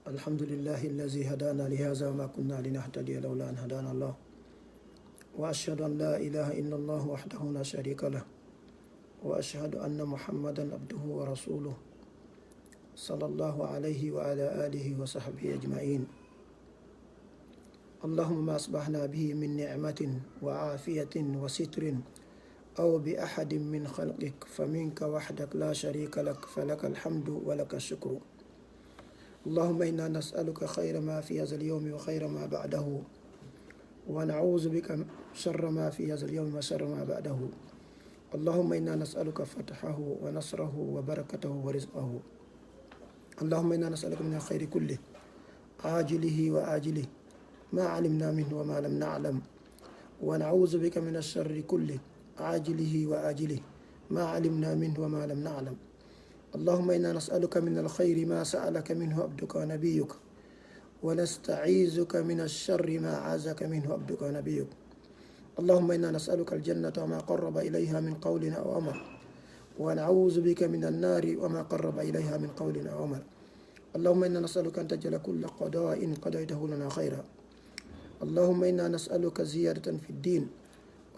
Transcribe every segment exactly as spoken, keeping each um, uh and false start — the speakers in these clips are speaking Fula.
الحمد لله الذي هدانا لهذا وما كنا لنهتدي لولا أن هدانا الله. وأشهد أن لا إله إلا الله وحده لا شريك له. وأشهد أن محمدا عبده ورسوله، صلى الله عليه وعلى آله وصحبه أجمعين. اللهم ما أصبحنا به من نعمة وعافية وستر أو بأحد من خلقك فمنك وحدك لا شريك لك، فلك الحمد ولك الشكر. اللهم إنا نسألك خير ما في هذا اليوم وخير ما بعده، ونعوذ بك شر ما في هذا اليوم وشر ما بعده. اللهم إنا نسألك فتحه ونصره وبركته ورزقه. اللهم إنا نسألك من الخير كله عاجله وآجله ما علمنا منه وما لم نعلم، ونعوذ بك من الشر كله عاجله وآجله ما علمنا منه وما لم نعلم. اللهم إنا نسألك من الخير ما سألك منه عبدك ونبيك، ونستعيذك من الشر ما عاذك منه عبدك ونبيك. اللهم إنا نسألك الجنة وما قرب إليها من قول أو عمل، ونعوذ بك من النار وما قرب إليها من قول أو عمل. اللهم إنا نسألك أن تجعل كل قضاء قضيته لنا خيرا. اللهم إنا نسألك زيادة في الدين،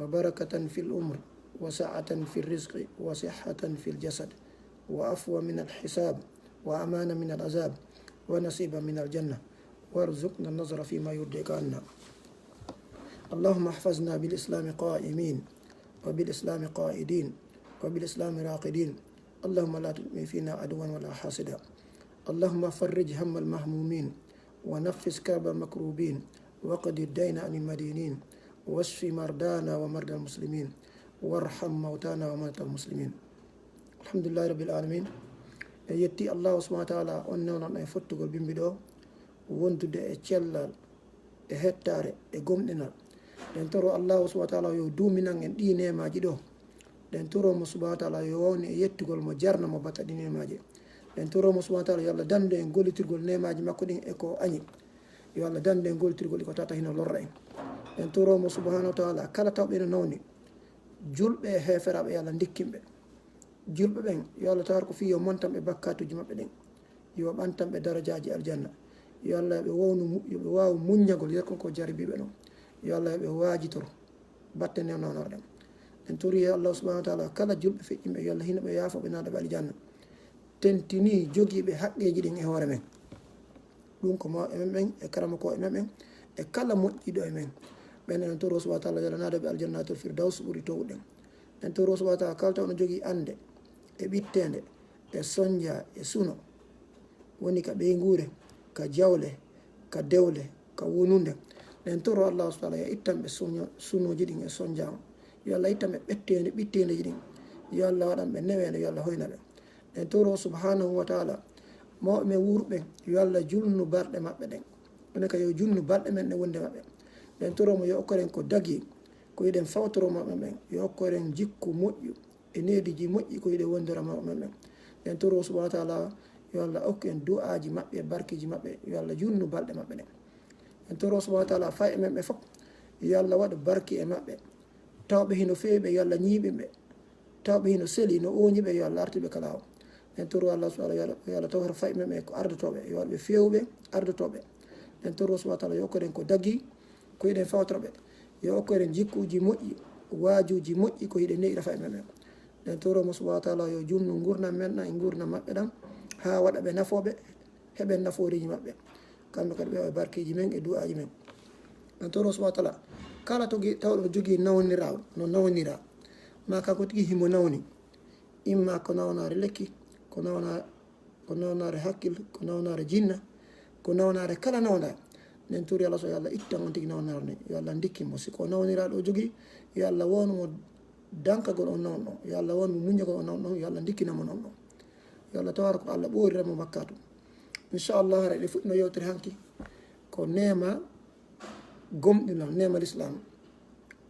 وبركة في العمر، وسعة في الرزق، وصحة في الجسد، وعفوا من الحساب، وأمانا من العذاب، ونصيبا من الجنة، وارزقنا النظر فيما يرضيك عنا. اللهم احفظنا بالإسلام قائمين، وبالإسلام قائدين، وبالإسلام راقدين. اللهم لا تدمر فينا عدوا ولا حاسدا. اللهم فرج هم المهمومين، ونفس كرب المكروبين، واقض الدين عن المدينين، واشف مرضانا ومرضى المسلمين، وارحم موتانا وموتى المسلمين. الحمد لله رب العالمين. En yetti Allahu subhanahu wa ta'ala, on newnan e fottugol bimbi ɗo, wondude e cellal, e hettaare, e gomɗinal. Ɗen toro Allahu subhanahu wa ta'ala yo duuminan en ɗi neemaaji ɗo. Ɗen toro mo subhanahu wa ta'ala yo wawnu e yettugol mo, jarna mo batta ɗi neemaaji. Ɗen toro mo subhanahu wa ta'ala yo Allah dandu en gollitirgol neemaaji makko ɗin e ko añi. Yo Allah dandu en gollitirgol ɗi ko tata hino lorra en. Ɗen toro mo subhanahu wa ta'ala kala tawɓe no nawni, julɓe e heeferaaɓe, yo Allah ndikkin ɓe. Julɓe ɓen, yo Allah tawar ko fii yo montan ɓe bakkaatuuji maɓɓe ɗin, yo ɓantan ɓe darajaaji aljanna. Yo Allah yo ɓe wawnu mu-, yo ɓe waawu muññagol yerkon ko jarabiiɓe ɗon. Yo Allah yo ɓe waajitor batte nde nawnorɗen. En tori yo Allah subhanahu wa ta'ala kala julɓe feƴƴinɓe, yo Allah hino ɓe yaafo ɓe naada ɓe aljanna. Tentini jogiiɓe haqqeeji ɗin e hoore men. Ɗum ko mawɓe men ɓen e karamokooɓe men ɓen e kala moƴƴiɗo e men. Ɓen en toro subhanahu wa ta'ala yo Allah naado ɓe aljannatul firdaws ɓuri towɗen. En toro subhanahu wa ta'ala kala taw no jogii annde e ɓitteende e sonja e suno, woni ka ɓeynguure, ka jawle, ka dewle, ka wonunde. Ɗen toro Allah subhanahu wa ta'ala yo ittan ɓe suno-, sunoji ɗin e sonja on. Yo Allah ittan ɓe ɓetteende, ɓitteendeji ɗin. Yo Allah waɗan ɓe neweende, yo Allah hoyna ɓe. Ɗen toro subhanahu wa ta'ala mawɓe men wuurɓe, yo Allah julnu balɗe maɓɓe ɗen. Onon ka yo junnu balɗe men ɗen wonde maɓɓe. Ɗen toro mo yo okkoren ko dagi, ko yiɗen fawtoro mawɓe men ɓen. Yo okkoren jikku moƴƴu e neediji moƴƴi ko yiɗen wondora mawɓe men ɓen. Ɗen toro subhanahu wa ta'ala yo Allah okku en du'aaji maɓɓe, barkeeji maɓɓe, yo Allah junnu balɗe maɓɓe ɗen. Ɗen toro subhanahu wa ta'ala fay e men ɓe fof, yo Allah waɗu barke e maɓɓe. Tawɓe hino feewi ɓe, yo Allah ñiiɓin ɓe. Tawɓe hino seli, no ooñi ɓe, yo Allah artu ɓe ka laawol. En toro Allah subhanahu wa ta'ala, yo Allah tawar fay men ɓe ko ardotooɓe, yo waɗ ɓe feewɓe, ardotooɓe. En toro subhanahu wa ta'ala, yo okkoren ko dagi, ko yiɗen fawtoro ɓe. Yo okkoren jikkuuji moƴƴi, waajuuji moƴƴi, ko yiɗen ne'ira fay men ɓe. En toro mo subhanahu wa ta'ala, yo junnu ngurndan men ɗan e ngurndan maɓɓe ɗan, haa waɗa ɓe nafooɓe, heɓen nafooriiji maɓɓe. Kamɓe kadi ɓe e barkeeji men e du'aaji men. En toro subhanahu wa ta'ala, kala togi tawɗo jogii nawniraaɗo, no nawnira, ma kanko tigi himo nawni, imma ko nawnaare lekki, ko nawna-, ko nawnaare hakkil, ko nawnaare jinna, ko nawnaare kala nawnaare. Nden turi Allah so yo Allah ittan on tigi nawnaare nden, yo Allah ndikkin mo. Si ko nawniraaɗo o jogii, yo Allah wonu mo dankagol on nawno ɗon, yo Allah wonu mo muññagol on nawno ɗon, yo Allah ndikkina mo nawno ɗon. Yo Allah tawara ko Allah ɓoorira mo makkaatu. Inchallah, hara eɗen fuɗɗino yewtere hanki. Ko neema gomɗinal, neema l'islam.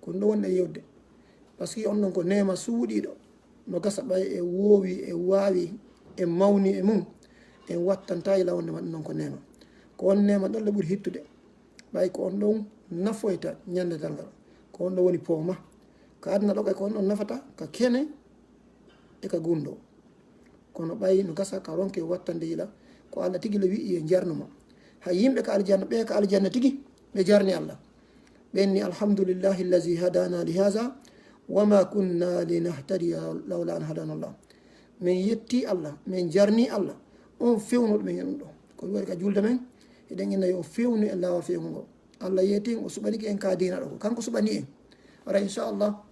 Ko ɗum ɗo woni e yewde. Parce que on ɗon ko neema suuɗiiɗo. No gasa ɓay e woowi, e waawi, e mawni e mum. En wattanta ila wonde ma ɗum ɗon ko neema. Ko on neema ɗon le ɓuri hittude. Ɓay ko on ɗon nafoyta ñande darngal. Ko on ɗon woni pooma. Ka aduna ɗo kay ko on ɗon nafata, ka kene e ka gundo. Kono ɓay no gasa ka ronke wattande yila, ko Allah tigi le wi'i e jarnuma. Hay yimɓe ka aljanna, ɓe ka aljanna tigi, ɓe jarni Allah. Ɓen ni, "Alhamdulillahi allazi hadana li haza, wa ma kunna linahtadiya lawla an hadana Allah." Min yetti Allah, min jarni Allah, on fewnuɗo min e ɗum ɗo. Ko ɗum waɗi ka julde men, eɗen inna yo fewnu en laawol fewngu ngo. Allah yeeti en, o suɓanike en ka diina ɗo, ko kanko suɓani en. Ara, inchallah,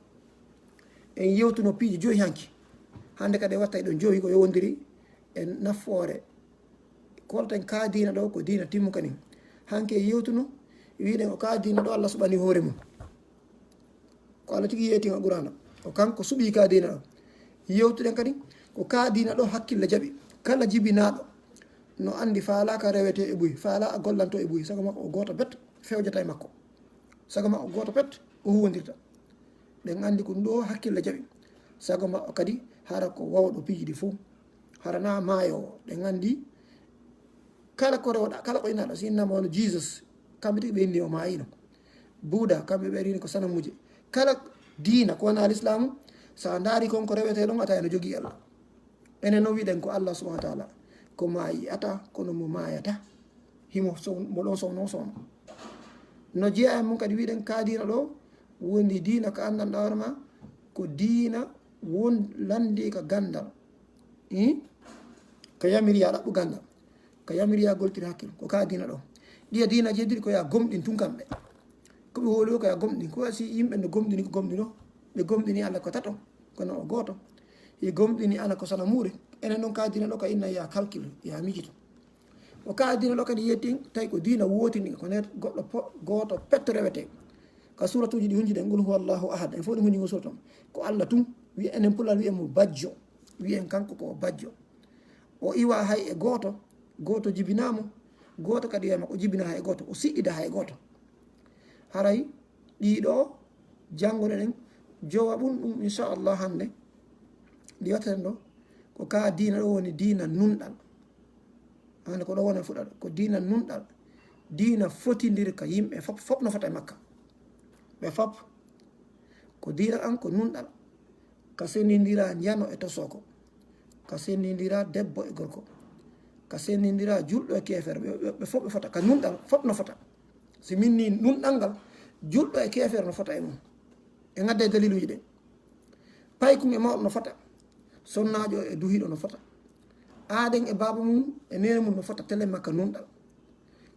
en yewtuno piiji joyi hanki. Hannde kadi watta e ɗon joyi ko yowondiri e nafoore. Kolten ka diina ɗo, ko diina timmuka nin. Hanki en yewtuno, wiɗen o ka diina ɗo Allah suɓani hoore mum. Ko Allah tigi yeeti o Qur'aana. O kanko suɓi ka diina ɗo. Yewtuɗen kadi, ko ka diina ɗo hakkille jaɓi. Kala jibinaaɗo no anndi faalaaka rewete e buy, faala a gollanto e buy. Sago makko o gooto bet, fewjata e makko. Sago makko o gooto bet, o huwondirta. Ɗen anndi ko ɗum ɗo hakkille jaɓi. Sago makko kadi, hara ko wawɗo piiji ɗi fof. Hara na maayo o. Ɗen anndi kala ko rewɗa, kala ko innaɗa, si innama wano Jesus, kamɓe tigi ɓe inni o maayino. Buuda, kamɓe ɓe rini ko sanamuuje. Kala diina ko wona lislaamu, sa ndaari kon ko rewete ɗon, a tawi no jogii Allah. Enen no wiɗen ko Allah subhanahu wa taala, ko maayi ata, kono mo maayata. Himo sow-, mo ɗon sowno sowno. No jeeya e mum kadi wiɗen ka diina ɗo, woni diina ka anndanɗa hoore ma, ko diina won lanndi ka ganndal. Hmm? Ka yamiri ya ɗaɓɓu ganndal. Ka yamiri ya goltiri hakkil. Ko ka diina ɗo. Ɗiya diina jeddiɗi ko ya gomɗin tun kamɓe. Ko ɓe wowli ko ya gomɗin. Ko si yimɓe no gomɗini ko gomɗino. Ɓe gomɗini Allah ko tato. Kono o gooto. Ɓe gomɗini Allah ko sanamuure. Enen non ka diina ɗo ka inna ya calcul, ya mijito. O ka diina ɗo kadi yetti, tawi ko diina wootini, ko nder goɗɗo po-, gooto petto rewete. Ka suuratuuji ɗi hunji ɗen, "Qul huwa Allahu ahad." En fof ɗi hunji ngu suuratu on. Ko Allah tun, wiya enen Pulaar, wiya mo bajjo. Wiyen kanko ko o bajjo. O iwa hay e gooto, gooto jibinaa mo, gooto kadi wiya makko jibinaa hay e gooto, o siɗɗida hay e gooto. Haray ɗiɗo jannguɗen ɗen, jowa ɓun ɗum, inchallah, hannde. Ɗi wattaten ɗo, ko ka diina ɗo woni diina nunɗal. Hannde ko ɗo woni fuɗɗa ɗo, ko diina nunɗal. Diina fotindir ka yimɓe fop, fop no fota e makka. Ɓe fop. Ko diina an ko nunɗal. Ka senndindira njano e tosoko. Ka senndindira debbo e gorko. Ka senndindira julɗo e keefeero. Ɓe, ɓe, ɓe fop ɓe fota. Ka nunɗal, fop no fota. Si min ni nunɗal ngal, julɗo e keefeero no fota e mum. E ngadde daliluuji ɗen. Paykun e mawɗo no fota. Sonnaajo e duhiiɗo no fota. Aaden e baaba mum e neene mum no fota telema ka nunɗal.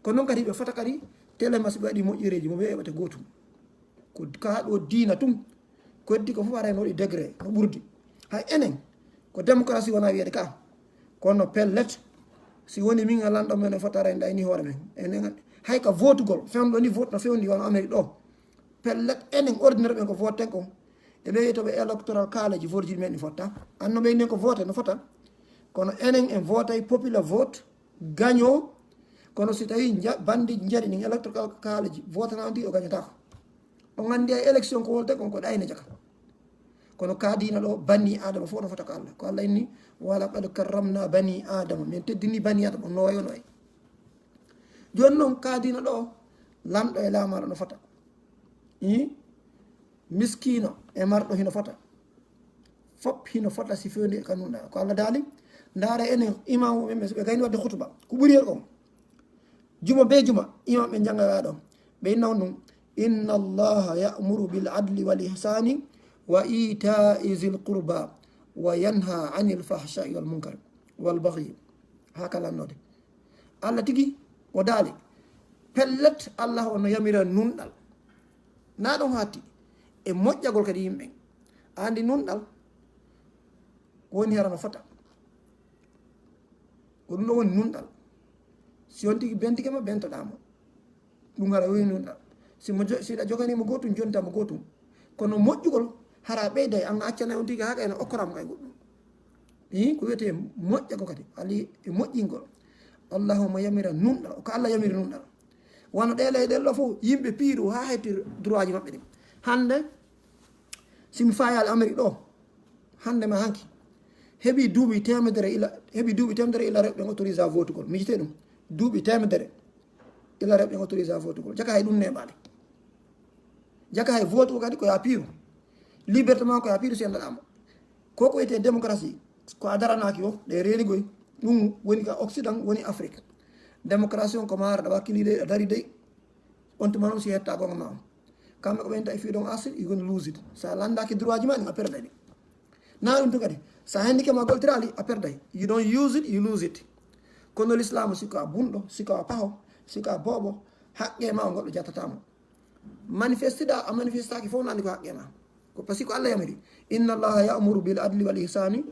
Ko non kadi ɓe fota kadi telema si ɓe waɗi moƴƴereeji mo ɓe eɓata gootum. Ko ka ɗo diina tun. Ko heddi ko fof aray no waɗi degré, no ɓurdi. Hay enen, ko démocratie wona wiyede ka. Kono pellet, si woni min e lanɗo men e fota aray ɗayni hoore men. Enen, hay ka votugol, fewndo ni vote no fewndi wano Amérique ɗo. Pellet, enen ordinaire ɓen ko vote ten kon. E ɓe wiyetoɓe électoral college vote ji men ɗi fotta. Anno ɓe inen ko vote, no fota. Kono enen en votay popular vote, gagnant. Kono si tawi nja-, bandi njaɗi nin électoral college, vote na on tigi o gagnatako. On anndi ay élection ko wolde kon ko ɗayne jaka. Kono ka diina ɗo bani Adama fof no fota ko Allah. Ko Allah inni, "Wa laqad karramna bani Adama." Min teddini bani Adama, no wayo no ay. Jooni noon ka diina ɗo, lamɗo e laamaaɗo no fota. Ii? Miskiino e marɗo hino fota. Fop hino fota si fewndi e kanun ɗa. Ko Allah daali, ndaara enen imaamu ɓe, ɓe gayni wadde hutuba. Ko ɓuri hen on. Juma be juma, imam ɓe jannga ɗon. Ɓe inna on ɗum, "Inna Allaha ya'muru bil adli wal ihsani wa ita'i zil qurba wa yanha anil fahsha'i wal munkar wal baghi." Haa ka lannode. Allah tigi o daali, pellet Allah o no yamira nunɗal. Na ɗon hatti e moƴƴagol kadi yimɓe. Andi nunɗal woni hara no fota. Ko ɗum ɗo woni nunɗal. Si on tigi bentike mo, bentoɗaa mo. Ɗum hara woni nunɗal. Si mo jo-, si ɗa joganii mo gootum, jonta mo gootum. Kono moƴƴugol, hara ɓeyday, an a accanay on tigi haa kay no okkoraa mo kay goɗɗum. Ii, ko wiyetee moƴƴa ko kadi, ali e moƴƴingol. Allahumma yamira nunɗal, ko Allah yamiri nunɗal. Wano ɗee leyɗeele ɗo fof, yimɓe piiru haa hetti droit ji maɓɓe ɗin. Hannde, si mi fayaali Amérique ɗo, hannde ma hanki, heɓi duuɓi teemedere ila, heɓi duuɓi teemedere ila rewɓe ɓen autorisé votugol. Miijitee ɗum, duuɓi teemedere ila rewɓe ɓen autorisé votugol. Jaka hay ɗum neeɓaali. Jaka hay vote ko kadi ko ya piiru. Liberté ma ko ya piiru si anndaɗaa mo. Ko ko wiyetee démocratie, ko a daranaaki o, ɗe reeni goy. Ɗum woni ka Occident, woni Afrique. Démocratie on ko maaro, ɗa wakkili dey, ɗa dari dey. On tuma noon si hetta gonga ma on. Kamɓe ko ɓen tawi if you don't ask it, you gonna lose it. Sa landaki droit ji ma ɗin, a perday ɗi. Na ɗum tun kadi. Sa hendike ma goltirali, a perday. You don't use it, you lose it. Kono l'islam siko a bunɗo, siko a paho, siko a bobo, haqqe ma on goɗɗo jattatamo. Manifestiɗa, a manifestaki fof nani ko haqqe ma. Ko parce que ko Allah yamiri. Inna Allaha ya'muru bil adli wal ihsani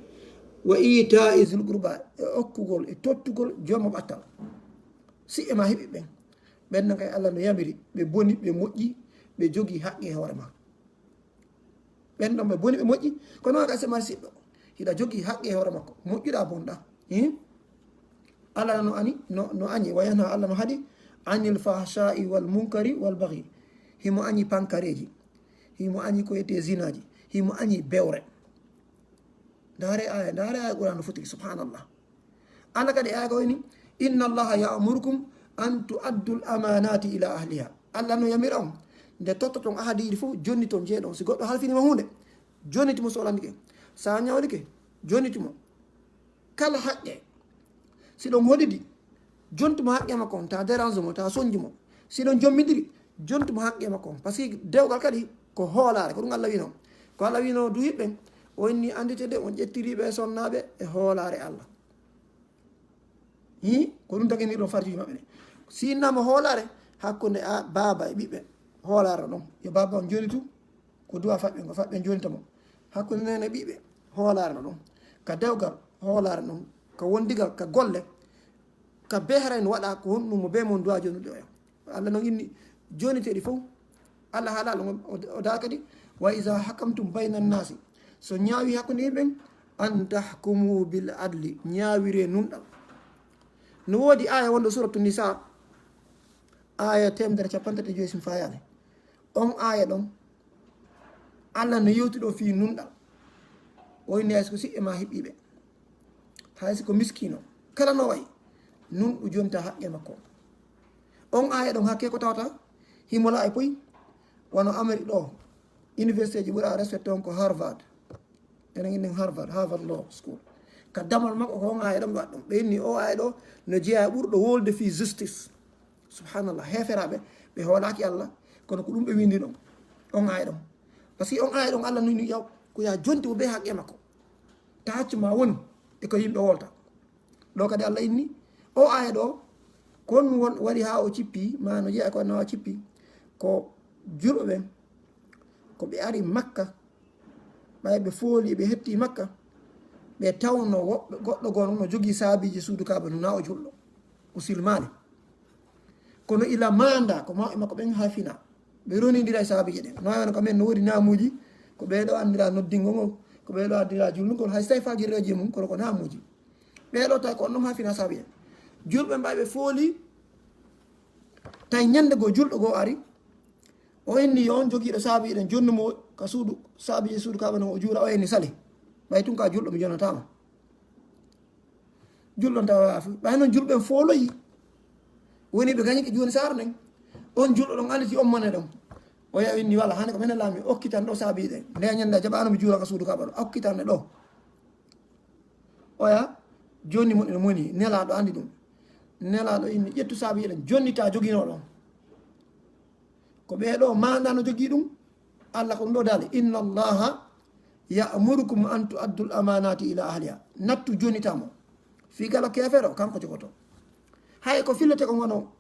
wa ita'i zil qurba. E okkugol, e tottugol jomo ɓattal. Si e ma heɓi ɓen. Ɓen non kay Allah no yamiri. Ɓe boni, ɓe moƴƴi, ɓe jogii haqqe e hoore ma. Ɓen ɗon ɓe boni, ɓe moƴƴi. Kono ka se mari siɗɗo. Hiɗa jogii haqqe e hoore makko. Moƴƴuɗa bonɗa. Hi? Allah no ani, no, no añi. Wa yanha Allah no haɗi. Anil fahsha'i wal munkari wal baghi. Himo añi pankareji. Himo añi ko ete zinaji. Himo añi bewre. Ndaare aya, ndaare aya Qur'an no foti. Subhanallah. Allah kadi aya ko woni, inna Allaha ya'murukum an tu'addul amanati ila ahliha. Allah no yamira on. Nde tottoton ahadiiji fof, jonniton jeeɗon. Si goɗɗo halfinima huunde, jonnitimo so o landike. Sa ñawlike, jonnitimo. Kala haqqe. Si ɗon hoɗidi, jontumo haqqe makko on, ta dérange mo, ta sonji mo. Si ɗon jommidiri, jontumo haqqe makko on. Parce que dewgal kadi ko hoolaare, ko ɗum Allah wino. Ko Allah wino du hiɓɓen, o inni andite de, on ƴettiri ɓe sonnaaɓe e hoolaare Allah. Hi, ko ɗum taginirɗon farjuji maɓɓe ɗin. Si innama hoolaare, hakkunde a, baaba e ɓiɓɓe, hoolaare ɗon. Yo baaba on jonitu, ko duwa faɓɓe, ko faɓɓe jonita mo. Hakkunde nene e ɓiɓɓe, hoolaare no ɗon. Ka dewgal, hoolaare ɗon. Ka wondigal, ka golle, ka behre no waɗa ko honɗum mo be mon duwa jonude oya. Allah non inni joniteɗi fof. Allah haala ɗum o, o, o daa kadi, "Wa iza hakamtum bayna nnaasi." So ñaawi hakkunde yimɓe, "An tahkumu bil adli." Ñaawire nunɗal. No woodi aya wonɗo suratu Nisa, aya temedere capanɗe tati e joyi, si mi fayaani. On aya ɗon, Allah no yewti ɗo fii nunɗal. O inni hay si ko siɓɓe ma hiɓɓiiɓe. Hay si ko miskiino. Kala no wayi, nunɗo jonta haqqe makko. On aya ɗon hakke ko tawata, himo la e poy, wano Amérique ɗo, université ji ɓura respecté on ko Harvard. Enen innen Harvard, Harvard Law School. Ka damal makko ko on aya ɗon waɗi ɗum. Ɓe inni o aya ɗo no jeyaa e ɓurɗo wolde fii justice. Subhanallah, heeferaaɓe, ɓe hoolaaki Allah, kono ko ɗum ɓe windi ɗon. On aya ɗon. Parce que on aya ɗon Allah nuni yaw, ko ya jonti mo be haqqe makko. Ta haccu ma woni e ko yimɓe wolta. Ɗo kadi Allah inni, o aya ɗo, ko on won, waɗi haa o cippi, ma no jeyaa ko nawa cippi, ko julɓe ɓen, ko ɓe ari Makka, ɓay ɓe fooli, ɓe hetti Makka, ɓe tawno woɓɓe, goɗɗo goo no jogii saabiiji suudu Kaaba, no na o julɗo, o silmaali. Kono ila maanda, ko mawɓe makko ɓen hafina, ɓe ronindira e saabiiji ɗen. No wayno ka men no woodi naamuuji, ko ɓee ɗo anndira noddingol ngol, ko ɓee ɗo anndira julnugol, hay so tawi fajireeji mum, kono ko naamuuji. Ɓee ɗo tawi ko on ɗon hafina saabiiji ɗen. Julɓe mbay ɓe fooli, tawi ñande goo julɗo goo ari, o inni yo on jogiiɗo saabiiji ɗen jonnu mo ka suudu, saabiiji suudu Kaaba non o juula, o inni sali. Ɓay tun ka julɗo mi jonnataama. Julɗo on tawa waafi. Ɓay non julɓe fooloyi. Woni ɓe gañi jooni saara nden. On julɗo ɗon anditi on mone ɗon. O yawi inni wala hande ko menen laami okkitan ɗo saabiiji ɗen. Nde ñande a jaɓaano mi juula ka suudu Kaaba ɗo. A okkitan ɗe ɗo. Oya, jonni mon ene moni, Nelaaɗo anndi ɗum. Nelaaɗo inni, ƴettu saabiiji ɗen, jonni ta joginoo ɗon. Ko ɓee ɗo maanda no jogii ɗum, Allah ko ɗum ɗo daali, "Inna Allaha ya'murukum an tu'addul amanati ila ahliha." Nattu jonnita mo. Fii kala keefeero, kanko jogoto. Hay ko fillete ko ngono,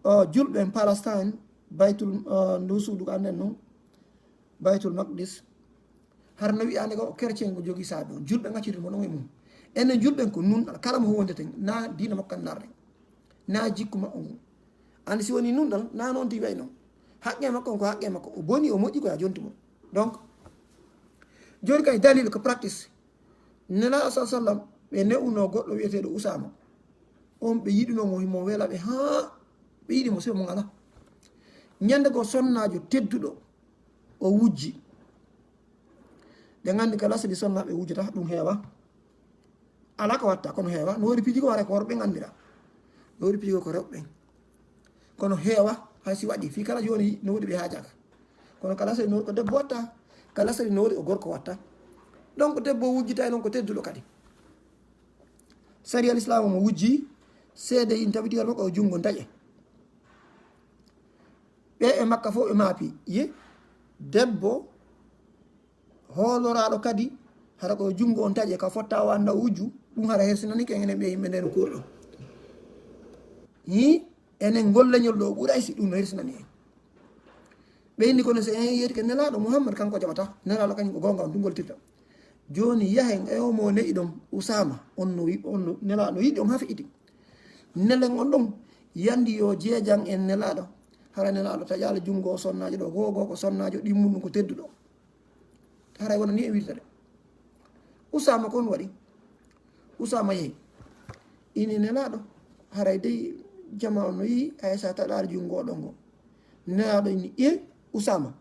o, julɓe en Palestine, Baytul, o, ndu suudu ko annden non, Baytul Maqdis. Har no wi'aande ko chrétien ko jogii saabi on. Julɓe ngaccitude mo ɗon e mum. Enen julɓe en ko nunɗal. Kala mo huwondeten, na diina makko kan narre. Na jikku makko ngun. Andi si woni nunɗal, na noon ti wayi noon. Haqqe makko on ko haqqe makko. O boni, o moƴƴi ko ya jonti mo. Donc, jooni kay dalil ko practice. Nelaaɗo sa sallam, ɓe ne'uno goɗɗo wi'eteeɗo Usaama. On ɓe yiɗuno mo, himo wela ɓe haa ɓe yiɗi mo, sebo mo ngala. Ñande goo sonnaajo tedduɗo, o wujji. Ɓe nganndi ka lasri sonnaaɓe wujjata, ɗum heewa. Alaa ko watta, kono heewa. No woodi piiji goo hara ko worɓe nganndira. No woodi piiji goo ko rewɓe ɓen. Kono heewa, hay si waɗi, fii kala jooni no woodi ɓe haajaaka. Kono ka lasri no woodi ko debbo watta, ka lasri no woodi ko gorko watta. Donc debbo wujjitay noon ko tedduɗo kadi. Sariya Lislaam mo wujji, Seede yin tabiti wala makko o junngo ndaƴe. Ɓe e Makka fof ɓe maapi. Ye debbo hooloraaɗo kadi, hara ko junngo on taƴe, ka fotta o annda o wujju, ɗum hara hersinani ke enen ɓe yimɓe nder kuuɗo. Hi, enen ngol leñol ɗo ɓuray si ɗum hersinani en. Ɓe inni kono si en yeetike Nelaaɗo Muhammad, kanko jaɓata. Nelaaɗo kañum ko goonga on, ɗum goltirta. Jooni yahen e o mo ne'i ɗon, Usaama, on no wi-, on no Nelaaɗo yiɗi on hafi iti. Nelen on ɗon, yandi yo jeejan en Nelaaɗo. Hara Nelaaɗo taƴaali junngo o sonnaajo ɗo, goo goo ko sonnaajo ɗimmuɗum ko tedduɗo. Haray wona ni e wirta de. Usaama kon waɗi. Usaama yehi. Ini Nelaaɗo, haray dey jama on no yi'i, Aysa taɗaali junngo ɗon ngo. Nelaaɗo ini, "E Usaama,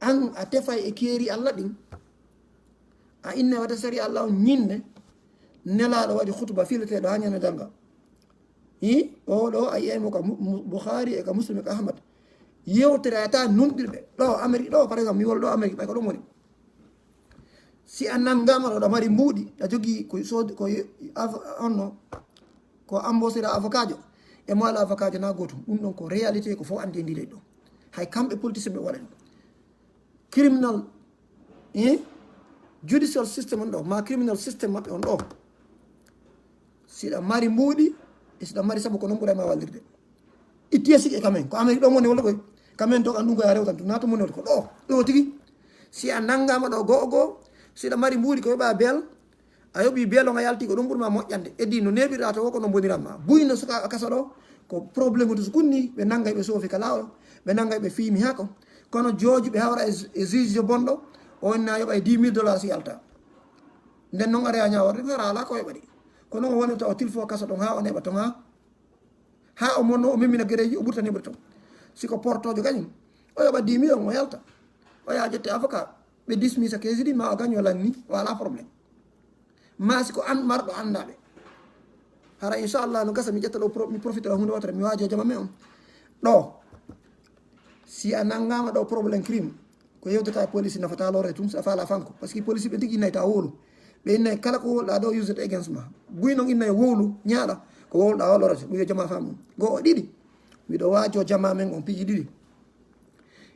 an a tefay e keeri Allah ɗin. A inne wata sari Allah on ñinne." Nelaaɗo waɗi khutba fileteeɗo haa ñande darnga. Hi, o ɗo a yi'ay mo ka Mu-, Mu-, Bukhari e ka Muslim e ka Ahmad. Yewtere ata nunɗirɓe. Ɗo Amérique ɗo, par exemple, mi wol ɗo Amérique, ɓay ko ɗon woni. Si a nanngaama ɗo, ɗa mari mbuuɗi, ɗa jogii ko sood-, ko ye-, av-, on no, ko ambosira avocat jo. E mo ala avocat jo na gootum. Ɗum ɗon ko réalité, ko fof anndi e ndi leydi ɗo. Hay kamɓe politicien ɓe waɗani. Criminal, eh? Judicial system on ɗo, ma criminal system maɓɓe on ɗo. Si ɗa mari mbuuɗi, e si ɗa mari sabu ko non ɓuray ma wallirde. Itti e sikke kamen, ko Amérique ɗo moni walla koy. Kamen to anndu ko ya rewtan, to nato moni ko ɗo, ɗo tigi. Si a nanngaama ɗo goo goo, si ɗa mari mbuuɗi ko yoɓa beel, a yoɓi beelo nga yalti ko ɗum ɓuri ma moƴƴande. Eddi no neeɓirɗa to ko no mboniran ma. Buy no suka kaso ɗo, ko problème to sukunni, ɓe nanngay ɓe soofi ka laawol, ɓe nanngay ɓe fiimi haa ko. Kono jooju ɓe hawra e, e juge bonɗo, o inna yoɓa e dix mille dollars si yalta. Nden noon ari a ñaaworde, hara ala ko yoɓa ɗi. Kono o woni taw tilfo kaso ɗon haa o neɓa ton haa. Haa o monno o memmina gereeji o ɓurtani ɓuri ton. Si ko portojo kañum, o yoɓa dix mille o yalta. O yaa jette avocat, ɓe dismisa keesi ɗi ma o gaño lanni, o ala problème. Ma si ko an marɗo anndaɓe. Hara inchallah no gasa mi ƴetta ɗo pro-, mi profite ɗo hunde wotere mi waajo jama men on. Ɗo, si a nanngaama ɗo problème crime, ko yewtata e police nafata lore tum, si a faala fanko. Parce que police ɓe tigi innay ta wowlu. Ɓe innay kala ko wowluɗa ɗo used against ma. Buy non innay wowlu, ñaaɗa, ko wowluɗa o lorete. Ɗum yo jama faamu. Goo o ɗiɗi, miɗo waajo jama men on piiji ɗiɗi.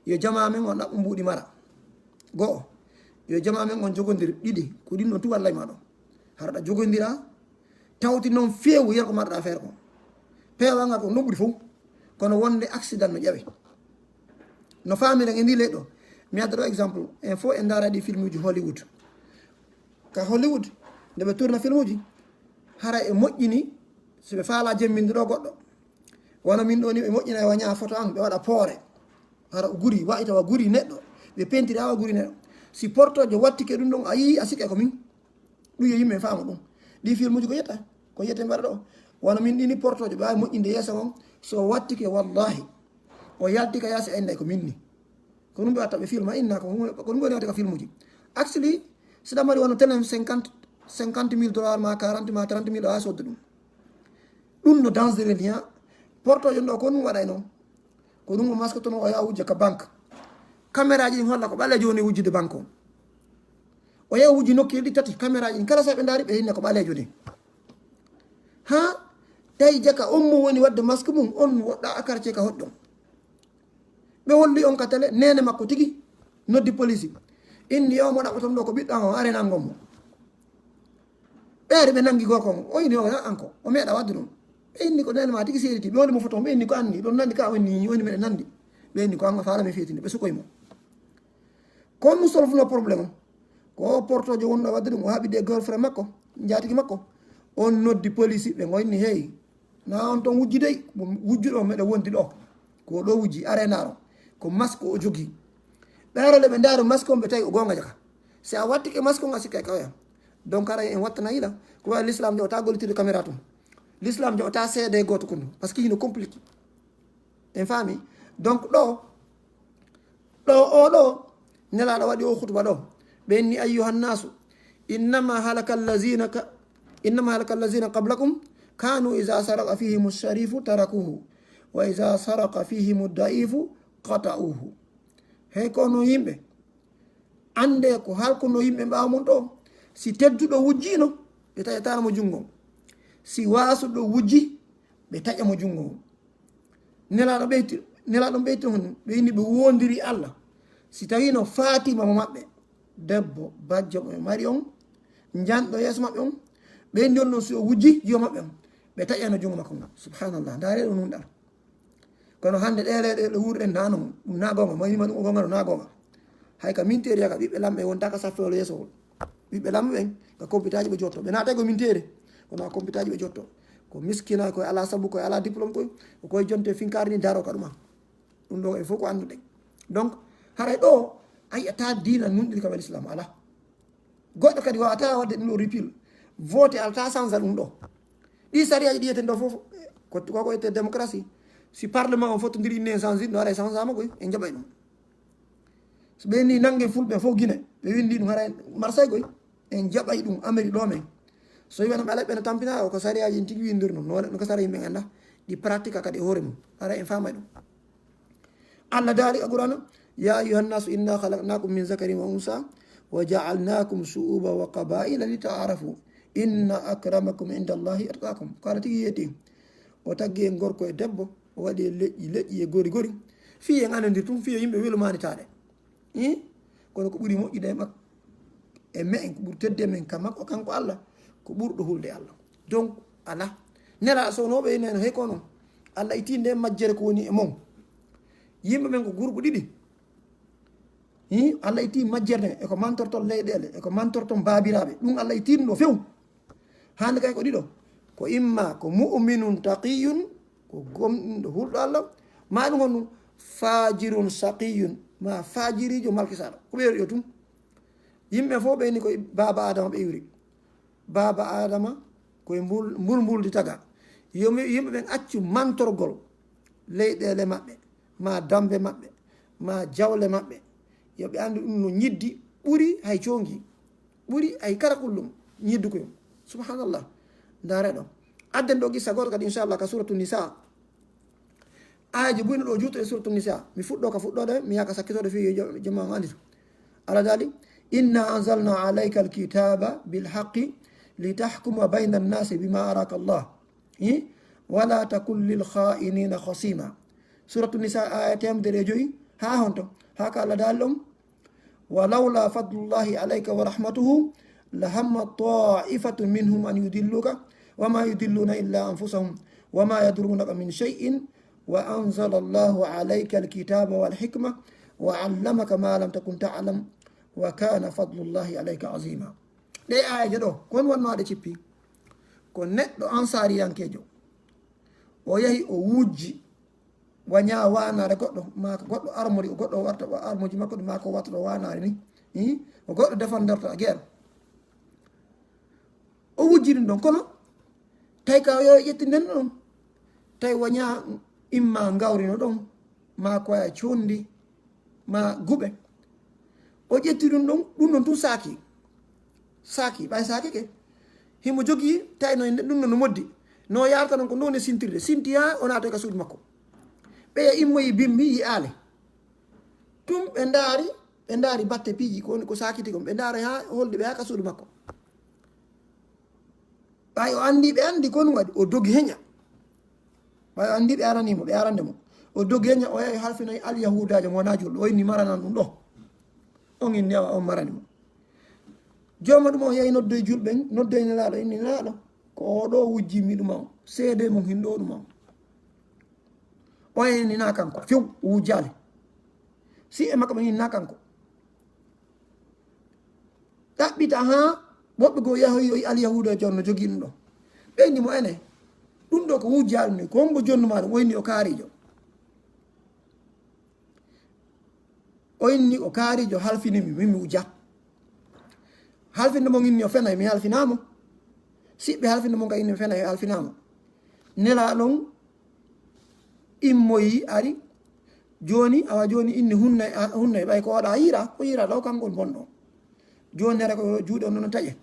Yo jama men on ɗaɓɓu mbuuɗi mara. Goo, yo jama men on jogondir ɗiɗi. Ko ɗin ɗon tu wallay ma ɗo. Hara ɗa jogondira, tawti noon feewu yer ko marɗa affaire ko. Peewal ngal ko noɓɓude fof, kono wonde accident no ƴawe. No faamiren e ndi leyɗo, mi adda ɗo exemple, en fof en ndaara ɗi filmuji Hollywood. Ka Hollywood, nde ɓe tourna filmuji, hara e moƴƴini, so ɓe faala jemminde ɗo goɗɗo. Wano min ɗo ni ɓe moƴƴina e waña photo an, ɓe waɗa poore. Hara o guri, wa'i tawa guri neɗɗo, ɓe pentiri awa guri neɗɗo. Si portojo wattike ɗum ɗon, a yii, a sikke ko min. Ɗum yo yimɓe faamu ɗum. Ɗi filmuji ko yetta, ko yette mbaɗa ɗo. Wano min ɗini portojo, ɓe waawi moƴƴinde yeeso on. So wattike, wallahi, o yalti ka yaasi, aynday ko min ni. Ko ɗum ɓe watta, ɓe filma, inna ko, ko ɗum ɓe woni watta ka filmuji. Actually, si ɗa mari wano telen cinquante, cinquante mille dollars ma quarante ma trente mille, a sodda ɗum. Ɗum no dangereux ni, ha. Portojo ɗo ko ɗum waɗay noon. Ko ɗum o masque toon o yaha wujja ka banque. Caméra ji ɗin holla ko ɓaleejo woni wujjude banque o. O yaha wujji nokkeeli ɗi tati, caméra ji ɗin kala sa ɓe ndaari ɓe hinna ko ɓaleejo ni. Ha tawi jaka on mo woni wadde masque mum, on woɗɗa a quartier ka hoɗɗon. Ɓe holli on ka télé, neene makko tigi noddi police. Inni yo mo ɗaɓɓoton ɗo ko ɓiɗɗo an o, are nangon mo. Ɓeere ɓe nangi gorko on, o inni o wona an ko, o meeɗa wadde ɗum. Ɓe inni ko neene ma tigi seediti, ɓe holli mo photo on, ɓe inni ko anni, ɗon nandi ka o inni, o inni meɗen nandi. Ɓe inni ko an o faala mi fetinde, ɓe sukoy mo. Ko on solfuno problème o. Ko o portojo wonɗo wadde ɗum, o haɓide e girlfriend makko, njaatigi makko. On noddi police, ɓe ngoyni hey. Na on ton wujji dey, mo wujjuɗo meɗa wondi ɗo. Ko ɗo wujji, are ndaro. Ko masque o jogi. Ɓe arole ɓe ndaro masque on ɓe tawi o gonga jaka. Si a wattike masque on a sikkay kawya. Donc ara en wattana yila. Ko wawi l'islam joɓata gollitide caméra tun. L'islam joɓata seede goto kundu. Parce que hino compliqué. En faami? Donc ɗo, ɗo o ɗo, Nelaaɗo waɗi o khutba ɗo. Ɓe inni, "Ayyuhan nasu, innama halaka allazina ka-, innama halaka allazina qablakum, kanu iza saraka fihimu sharifu tarakuhu, wa iza saraka fihimu daifu qata'uhu." Hey kono yimɓe, annde ko halkuno yimɓe ɓaawo mon ɗo, si tedduɗo wujjino, ɓe taƴataano mo junngo. Si waasuɗo wujji, ɓe taƴa mo junngo mum. Nelaaɗo ɓeyti, Nelaaɗo ɓeyti on, ɓe inni ɓe woondiri Allah. Si tawii no Faatima mo maɓɓe, debbo, bajjo mo ɓe mari on, njanɗo yeeso maɓɓe on, ɓe inni on non si o wujji jiwo maɓɓe on, ɓe taƴano junngo makko ngon. Subhanallah, ndaaree ɗo nunɗal. Kono hannde ɗee leyɗe ɗe wuurɗen na non, ɗum na goonga, mo inni ma ɗum o goonga ɗo na goonga. Hay ka minteeri ya ka ɓiɓɓe lamɓe wonta ka saffewol yeeso wol. Ɓiɓɓe lamɓe ɓen ka kompitaaji ɓe jotto. Ɓe naatay ko minteeri, kono ka kompitaaji ɓe jotto. Ko miskina, ko e alaa sabu, ko e alaa diplôme koy, ko koye jonte finkaari ni daro ka ɗuma. Ɗum ɗo e fof ko annduɗen. Donc, haray ɗo a yi'ata diina nunɗiri kam e l'islam, alaa. Goɗɗo kadi wawata wadde ɗum ɗo repeal. Vote alata change ɗum ɗo. Ɗi sariyaaji ɗi yiyeten ɗo fof, ko, ko ko wiyetee démocratie. Si parlement on fottondiri inni en change ɗum, haray change ama koy, en jaɓay ɗum. So ɓe ni nannge fulɓe fof Gine, ɓe winndi ɗum haray Marseille koy, en jaɓay ɗum Amérique ɗo men. So wi wona ɓe alay ɓe no tampina o ko sariyaaji en tigi winndiri noon, no, no ko sara yimɓe ngannda, ɗi pratique kadi e hoore mum. Haray en faamay ɗum. Allah daali ka Qur'aana, "يا أيها الناس إنا خلقناكم من ذكر وأنثى وجعلناكم شعوبا وقبائل لتعارفوا إن أكرمكم عند الله أتقاكم." Ko Allah tigi yeeti. O taggi en gorko e debbo, o waɗi en leƴƴi, leƴƴi e gori gori. Fii en anondir tun, fii yo yimɓe welu maanitaade. Ih? Kono ko ɓuri moƴƴude e makko, e me'en, ko ɓuri tedde men ka makko, kanko Allah, ko ɓurɗo hulde Allah. Donc, alaa. Nelaaɗo sownooɓe ene no, hey kono, Allah itti nde majjere ko woni e mon. Yimɓe men ko groupe ɗiɗi. Ih? Allah itti majjere nde, e ko mantorton leyɗeele, e ko mantorton baabiraaɓe. Ɗum Allah itti ɗum ɗo few. Hannde kay ko ɗiɗo. Ko imma ko mu'minun taqiyun, ko gomɗinɗo hulɗo Allah, ma ɗum honɗum fajirun saqiyun, ma fajiriijo malkisaaɗo. Ko ɓe yo tun. Yimɓe fof ɓe ni koye baaba Adama ɓe iwri. Baaba Adama koye mbul-, mbulmbuldi taga. Yo mi, yimɓe ɓen accu mantorgol leyɗeele maɓɓe, ma dambe maɓɓe, ma jawle maɓɓe. Yo ɓe anndu ɗum no ñiddi ɓuri hay coongi. Ɓuri ay kala kullum ñiddu ko yum. Subhanallah. Ndaare ɗo. Adden ɗo qissa gooto kadi, inchallah, ka suratu Nisa. Aaji buy no ɗo juuto e suratu Nisa. Mi fuɗɗo ka fuɗɗoode, mi yaha ka sakkitoode fii yo jam-, jama on annditu. Allah daali, "إنا أنزلنا عليك الكتاب بالحق لتحكم بين الناس بما أراك الله. ولا تكن للخائنين خصيما." Suratu Nisa, aya teemedere e joyi. Haa honto? Haa ka Allah daali ɗon, "ولولا فضل الله عليك ورحمته لهم طائفة منهم أن يضلوك وما يضلون إلا أنفسهم وما يضرونك من شيء وأنزل الله عليك الكتاب والحكمة وعلمك ما لم تكن تعلم وكان فضل الله عليك عظيما." Ɗee aayeeje ɗo, ko honɗum wonno ɗe cippi? Ko neɗɗo ansaariyankeejo, o yahi o wujji wa ñaa waanaare goɗɗo, maa ko goɗɗo armori, o goɗɗo warta o armoji makko ɗi, maa ko watta ɗo waanaare ni. Ih? O goɗɗo defandorta guerre. O wujji ɗum ɗon, kono tawi ka yo ƴetti nden ɗon. Tawi wa ñaa imma ngawri no ɗon, maa ko ya condi, maa guɓe. O ƴetti ɗum ɗon, ɗum ɗon tun saaki. Saaki, ɓay saaki ke. Himo jogii, tawi no ɗum ɗon no moddi. No yarata non ko non e sintirde. Sinti haa o naatoy ka suudu makko. Ɓeya immoyi bimbi yi'aali. Tun ɓe ndaari, ɓe ndaari batte piiji ko woni ko saakiti kon. Ɓe ndaari haa holdi ɓe haa ka suudu makko. Ɓay o anndi ɓe anndi ko ɗum waɗi, o dogi heña. Ɓay o anndi ɓe aranii mo, ɓe arande mo. O dogi heña, o yahi halfinoyi Alyahudaajo mo wonaa julɗo. O inni maranan ɗum ɗo. On inni awa, on marani mo. Jooma ɗum o yahi noddoyi julɓe, noddoyi Nelaaɗo, inni, "Nelaaɗo, ko oo ɗo wujji mi ɗum on. Seedee mum hin ɗo ɗum on." O yahi ni naa kanko, few, o wujjaali. Si e makko ɓe inni naa kanko. Ɗaɓɓita haa woɓɓe goo yahoyi Alyahuuda e jonno jogii ɗum ɗo. Ɓe inni mo, "Ene, ɗum ɗo ko wujjaali ni, ko hombo jonnu maa ɗum?" O inni o kaariijo. O inni o kaariijo halfini mi, min mi wujja. Halfinde mo inni o fenay, mi halfinaa mo. Siɓɓe halfinde mo ka inni o fenay, o halfinaa mo. Nelaaɗo on immoyi ari. Jooni, awa jooni inni hunnay, a, hunnay, ɓay ko oɗa yiira, ko yiira ɗo, kanko woni bonɗo. Jooni hara ko juuɗe on no taƴe.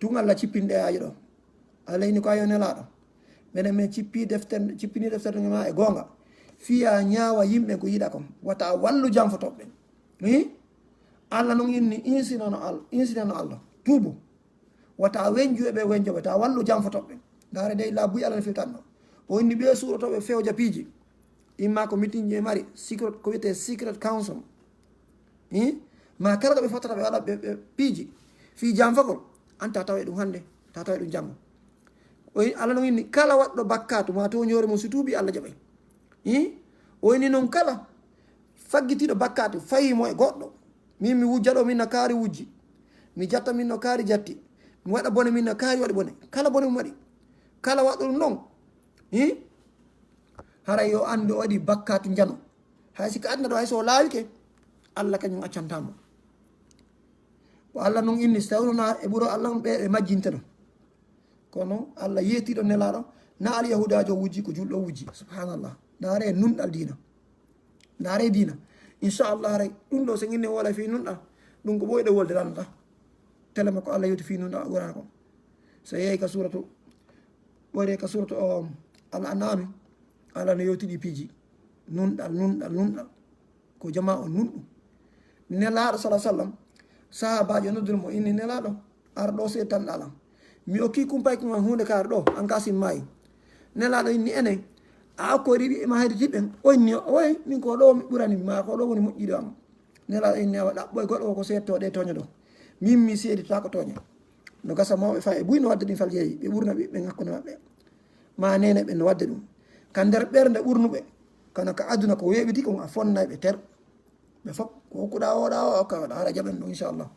Tun Allah cippini ɗe aaye ɗo. Allah inni ko ayo Nelaaɗo. Menen men cippi deftere, cippini deftere ma e goonga. Fiya ñaawa yimɓe ko yiɗa kon. Wata wallu janfotooɓe ɓen. Hi? Allah non inni insinano Al-, insinano Allah. Tuubu. Wata wenju e ɓe wenjoɓe, ta wallu janfotooɓe ɓen. Ndaare dey laabuy Allah no filtanno. O inni ɓe suuɗotooɓe fewja piiji. Imma ko meeting ji ɓe mari, secret, ko wiyetee secret council. Hi? Ma kala ko ɓe fottata ɓe waɗa ɓe, ɓe piiji. Fii janfagol, an ta tawa e ɗum hannde, ta tawa e ɗum janngo. O inni, Allah non inni, kala waɗɗo bakkaatu ma tooñoore mum si tuubi, Allah jaɓay. Hi? O inni non kala faggitiiɗo bakkaatu fayi mo e goɗɗo. Min mi wujja ɗo, min no kaari wujji. Mi jatta, min no kaari jatti. Mi waɗa bone, min no kaari waɗi bone. Kala bone mum waɗi. Kala waɗɗo ɗum non. Hi? Haray yo anndu o waɗi bakkaatu njano. Hay si ka aduna ɗo, hay so o laawike, Allah kañum accanta mo. Ko Allah non inni, si tawno na e ɓuro Allah on ɓe, ɓe majjinteno. Kono Allah yeetiiɗo nelaaɗo, na alyahuudaajo wujji, ko julɗo wujji. Subhanallah. Ndaare nunɗal diina. Ndaare diina. Inchallah, haray ɗum ɗo, so inne woola fii nunɗal, ɗum ko ɓooyɗo wolde lannata. Tele makko Allah yewti fii nunɗal Qur'aana kon. So yehi ka suuratu, ɓooyre ka suuratu o, Al An'aami, Allah no yewti ɗi piiji. Nunɗal, nunɗal, nunɗal. Ko jamaa on nunɗum. Nelaaɗo sala sallam, sahaabaajo noddiri mo, inni, "Nelaaɗo, ar ɗo seeɗa tan ɗalan. Mi okki kumpayko ma huunde kaari ɗo, an ka sin maayi." Nelaaɗo inni, "Enen, a okkoyri ɓiɓɓe ma hedditi ɓen?" O inni, "Oy, min ko ɗo mi ɓurani, ma ko ɗo woni moƴƴiɗo am." Nelaaɗo inni, "Awa ɗaɓɓoy goɗɗo ko seedtoo ɗe tooña ɗo. Min mi seeditaako tooña." No gasa mawɓe faa e buy no wadda ɗin faljeeji, ɓe ɓurna ɓiɓɓe ɓen hakkunde maɓɓe. Ma neene ɓen no wadda ɗum. Ka nder ɓernde ɓurnuɓe, kono ka aduna ko weeɓiti kon a fonnay ɓe ter. Ɓe fof ko hokkuɗaa o ɗa o okka waɗa hara jaɓen ɗum inchallah.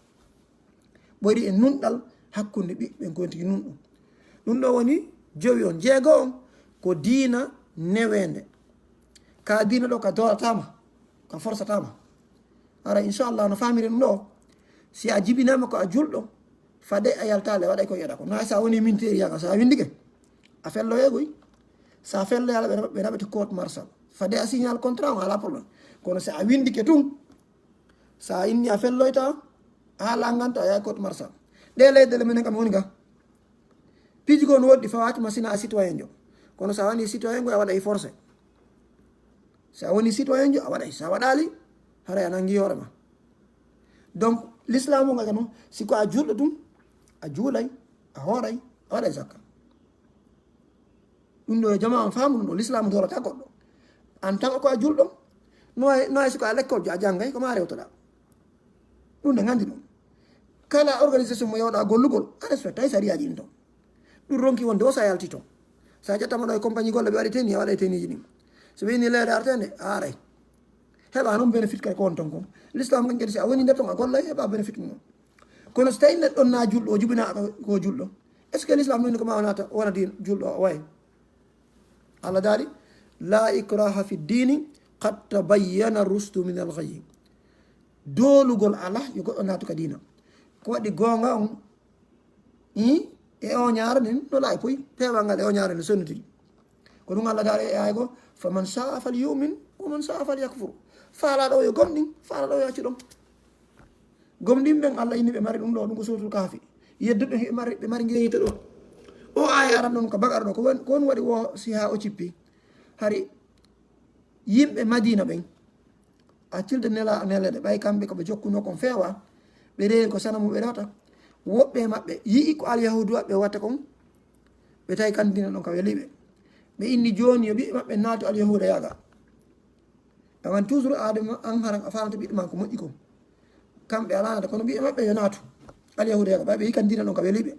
Ɓori e nunɗal hakkunde ɓiɓɓe ɓen ko tigi nunɗum. Ɗum ɗo woni jowi on. Jeego on ko diina neweende. Ka diina ɗo ka dolatama, ka forsatama. Ara inchallah no famiri ɗum ɗo. Si a jibinama ko a julɗo, fade a yaltale waɗay ko yeɗa ko. Na sa woni minteeri yaga, sa windike, a felloye goy. Sa felloye ala ɓe, ɓe naɓete court martial. Fade a signal contrat on, ala problème. Kono si a windike tun, sa inni a felloyta, a langanto a yaha court martial. Ɗe leyɗele menen kam woni ga. Piiji ko no woɗɗi fawaki ma sina a citoyen jo. Kono sa woni citoyen go a waɗay forcé. Sa woni citoyen jo a waɗay. Sa waɗali, haray a nangi hoore ma. Donc, l'islam o nga kano, si ko a julɗo ɗum, a juulay, a hooray, a waɗay zakka. Ɗum ɗo e jama on faamu ɗum ɗo, l'islam dorata goɗɗo. An tan ko a julɗo, no ay, no ay si ko a lekkol jo a jangay, ko ma rewtoɗa. Ɗum ne gandi ɗum. Kala organisation mo yewɗa gollugol, a respectay sariyaaji ɗin ton. Ɗum ronki wonde o sa yalti ton. Sa ƴettama ɗo e compagnie golle ɓe waɗi teni, a waɗay teniji ɗin. So ɓe inni leere artende, a aray. Heɓa noon bénéfice kay ko won ton kon. L'islam kan kadi si a woni nder ton a gollay, heɓa bénéfice mum. Kono so tawi neɗɗo na julɗo, o jibina ko, ko julɗo. Est-ce que l'islam woni ko ma wonata, wona din julɗo o way? Allah daali, "La ikraha fi dini, qad tabayyana rushdu min al ghayy." Doolugol ala, yo goɗɗo naatu ka diina. Ko waɗi goonga on, i, e o ñaara nin, no laayi poy, peewal ngal e o ñaara nin sonnitiri. Ko ɗum Allah daali e aaya goo, "Faman sha'a falyu'min, wa man sha'a falyakfur." Faalaaɗo o yo gomɗin, faalaaɗo o yo accu ɗon. Gomɗin ɓen Allah inni ɓe mari ɗum ɗo, ɗum ko Suuratul Kahfi. Yedduɓe ɓe mari, ɓe mari ngel yiite ɗo. O aaya aran ɗon ko Baqara ɗo, ko won, ko won waɗi wo si haa o cippi. Hari yimɓe Madiina ɓen, a tilde nela, nelede, ɓay kamɓe ko ɓe jokkuno kon feewa, ɓe reeri ko sanamu ɓe rewata. Woɓɓe e maɓɓe yi'i ko alyahuudu waɗɓe watta kon, ɓe tawi kan diina ɗon ka weli ɓe. Ɓe inni jooni yo ɓiɓɓe maɓɓe naatu alyahuuda yaaga. Awan toujours aadama an haran a faanata ɓiɓɓe ma ko moƴƴi kon. Kamɓe a laanata, kono ɓiɓɓe maɓɓe yo naatu alyahuuda yaaga, ɓay ɓe yi'i kan diina ɗon ka weli ɓe.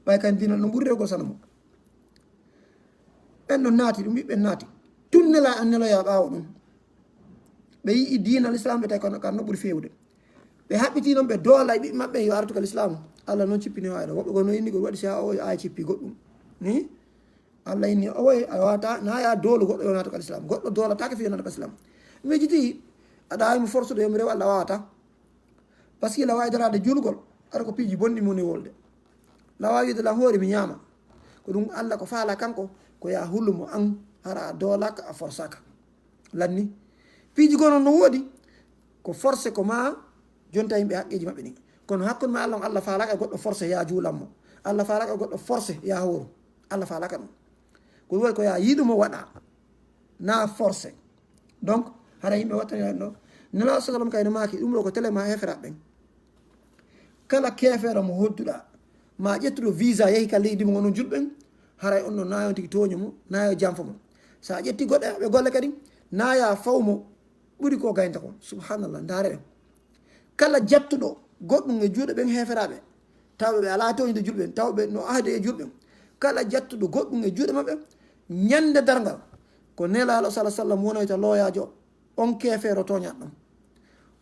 Ɓay kan diina ɗon ɓuri rewgol sanamu. Ɓen ɗon naati, ɗum ɓiɓɓe naati. Tun nela an neloya ɓaawo ɗum. Ɓe yi'i diina l'islam ɓe tawi kono kan no ɓuri feewde. Ɓe haɓɓiti noon ɓe doola e ɓiɓɓe maɓɓe yo artu ka l'islam. Allah noon cippini o aaya ɗo. Woɓɓe goo no inni ko waɗi si haa o aaya cippi goɗɗum. Ni? Allah inni o way a wata na ya doolu goɗɗo yo naatu ka l'islam. Goɗɗo doolataake fi yo naatu ka l'islam. Miijiti aɗa waawi mo forsude yo mi rew Allah waawata. Parce que la waawi daraade juulgol, ara ko piiji bonɗi moni wolde. La waawi wiide lan hoore mi ñaama. Ko ɗum Allah ko faala kanko, ko ya hullumo an, hara a doolaka, a forsaka. Lanni. Piiji goo noon no woodi, ko forcé ko ma jonta yimɓe haqqeeji maɓɓe ɗin. Kono hakkunde ma Allah on, Allah faalaka goɗɗo forcé ya juulanmo. Allah faalaka goɗɗo forcé ya hooru. Allah faalaka ɗum. Ko ɗum waɗi ko ya yiɗumo waɗa. Na forcé. Donc, hara yimɓe wattani ɗo. Nela sallam kay no maaki, ɗum ɗo ko télé ma heeferaɓe ɓen. Kala keefeero mo hodduɗa, ma ƴettuɗo visa yehi ka leydi mo onon julɓe ɓen, Haray on no nayon tigi tooño mo, nayo janfo mo. Sa ƴetti goɗɗe ɓe golle kadi, naya faw mo ɓuri ko gaynta kon. Subhanallah, ndaare ɗen. Kala jattuɗo goɗɗum e juuɗe ɓen heeferaɓe, tawa ɓe ala tooñude julɓe ɓen, tawa ɓe no ahde e julɓe ɓen. Kala jattuɗo goɗɗum e juuɗe maɓɓe, ñande darngal, ko Nelaaɗo sala sallam wonoyta looyaajo on keefeero tooñaɗo ɗon.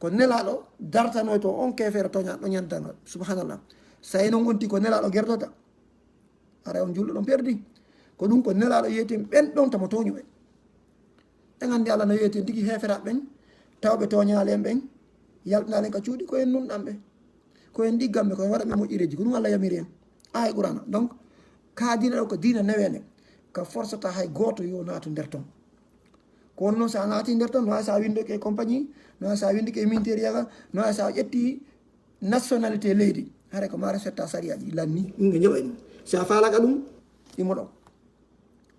Ko Nelaaɗo dartanoyto on keefeero tooñaɗo ɗon ñande darngal. Subhanallah. Sa eno gonti ko Nelaaɗo gerdota, haray on julɗo ɗon perdi. Ko ɗum ko Nelaaɗo yeeti en ɓen ɗon tamo tooñuɓe. En anndi Allah no yeeti en tigi heeferaɓe ɓen, tawɓe tooñaali en ɓen, yaltinaali en ka cuuɗi, ko en nunɗanɓe. Ko en ɗigganɓe, ko en waɗanɓe moƴƴireeji, ko ɗum Allah yamiri en. Aya Qur'ana. Donc, ka diina ɗo ko diina neweende, ka forsata hay gooto yo naatu nder ton. Ko on noon, so a naati nder ton, no hay so a winndike e compagnie, no hay so a winndike e minteeri yaga, no hay so a ƴetti nationalité leydi, haray ko ma respecta sariyaji lanni, ɗum ɓe jaɓay ɗum. Si a faalaka ɗum, imo ɗon.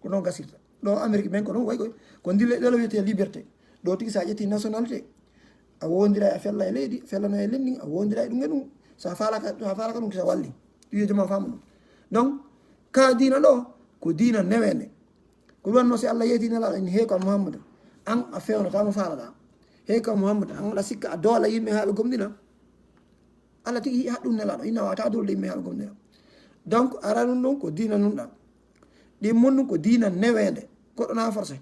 Ko ɗon gasirta. Ɗo Amérique ɓen ko ɗon way koy. Ko ndille ɗo wiyete liberté. Ɗo tigi sa ƴetti nationalité, a wondira e fella e leydi, fella no e lenni, a wondira e ɗum e ɗum. Sa faalaka, sa faalaka ɗum, sa walli. Ɗum yo jama faamu ɗum. Donc, ka diina ɗo, ko diina neweende. Ko ɗum wanno si Allah yeeti Nelaaɗo, en heeko an Muhammad. An a fewnata mo faalaɗa. Heeko an Muhammad, an aɗa sikka a doola yimɓe haa ɓe gomɗina. Allah tigi haɗɗum Nelaaɗo, ina wata dulde yimɓe haa ɓe gomɗina. Donc, ara ɗum ɗum ko diina nunɗa. Ɗin mun ɗum ko diina neweende. Goɗɗo na forcé.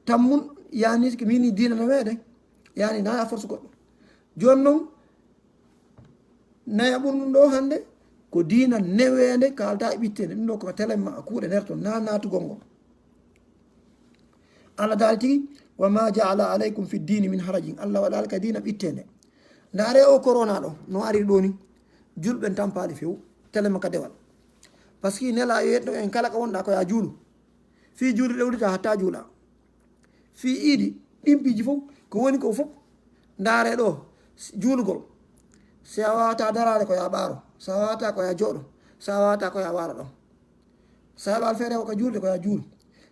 Tammun yani ko mini diina neweende. Yani na a force goɗɗo. Jooni noon, naya ɓurɗum ɗo hannde, ko diina neweende kalta e ɓitteende. Ɗum ɗo ko telen ma kuuɗe nder ton, na naatugol ngol. Allah daali tigi, "Wa ma ja'ala alaykum fi dini min harajin." Allah waɗaali ka diina ɓitteende. Ndaare o corona ɗo, no ari ɗo ni, julɓe en tampaali few, telen ma ka dewal. Parce que Nelaaɗo yetno en kala ko wonɗa ko ya juulu. Fii juulde ɗe uddita hatta juula. Fii iidi, ɗin piiji fof, ko woni ko fof, ndaare ɗo, juulugol. Si a wawata daraade ko ya ɓaaro, si a wawata ko ya jooɗo, si a wawata ko ya waalo ɗo. Si a heɓaali feere ko ka juulde ko ya juulu.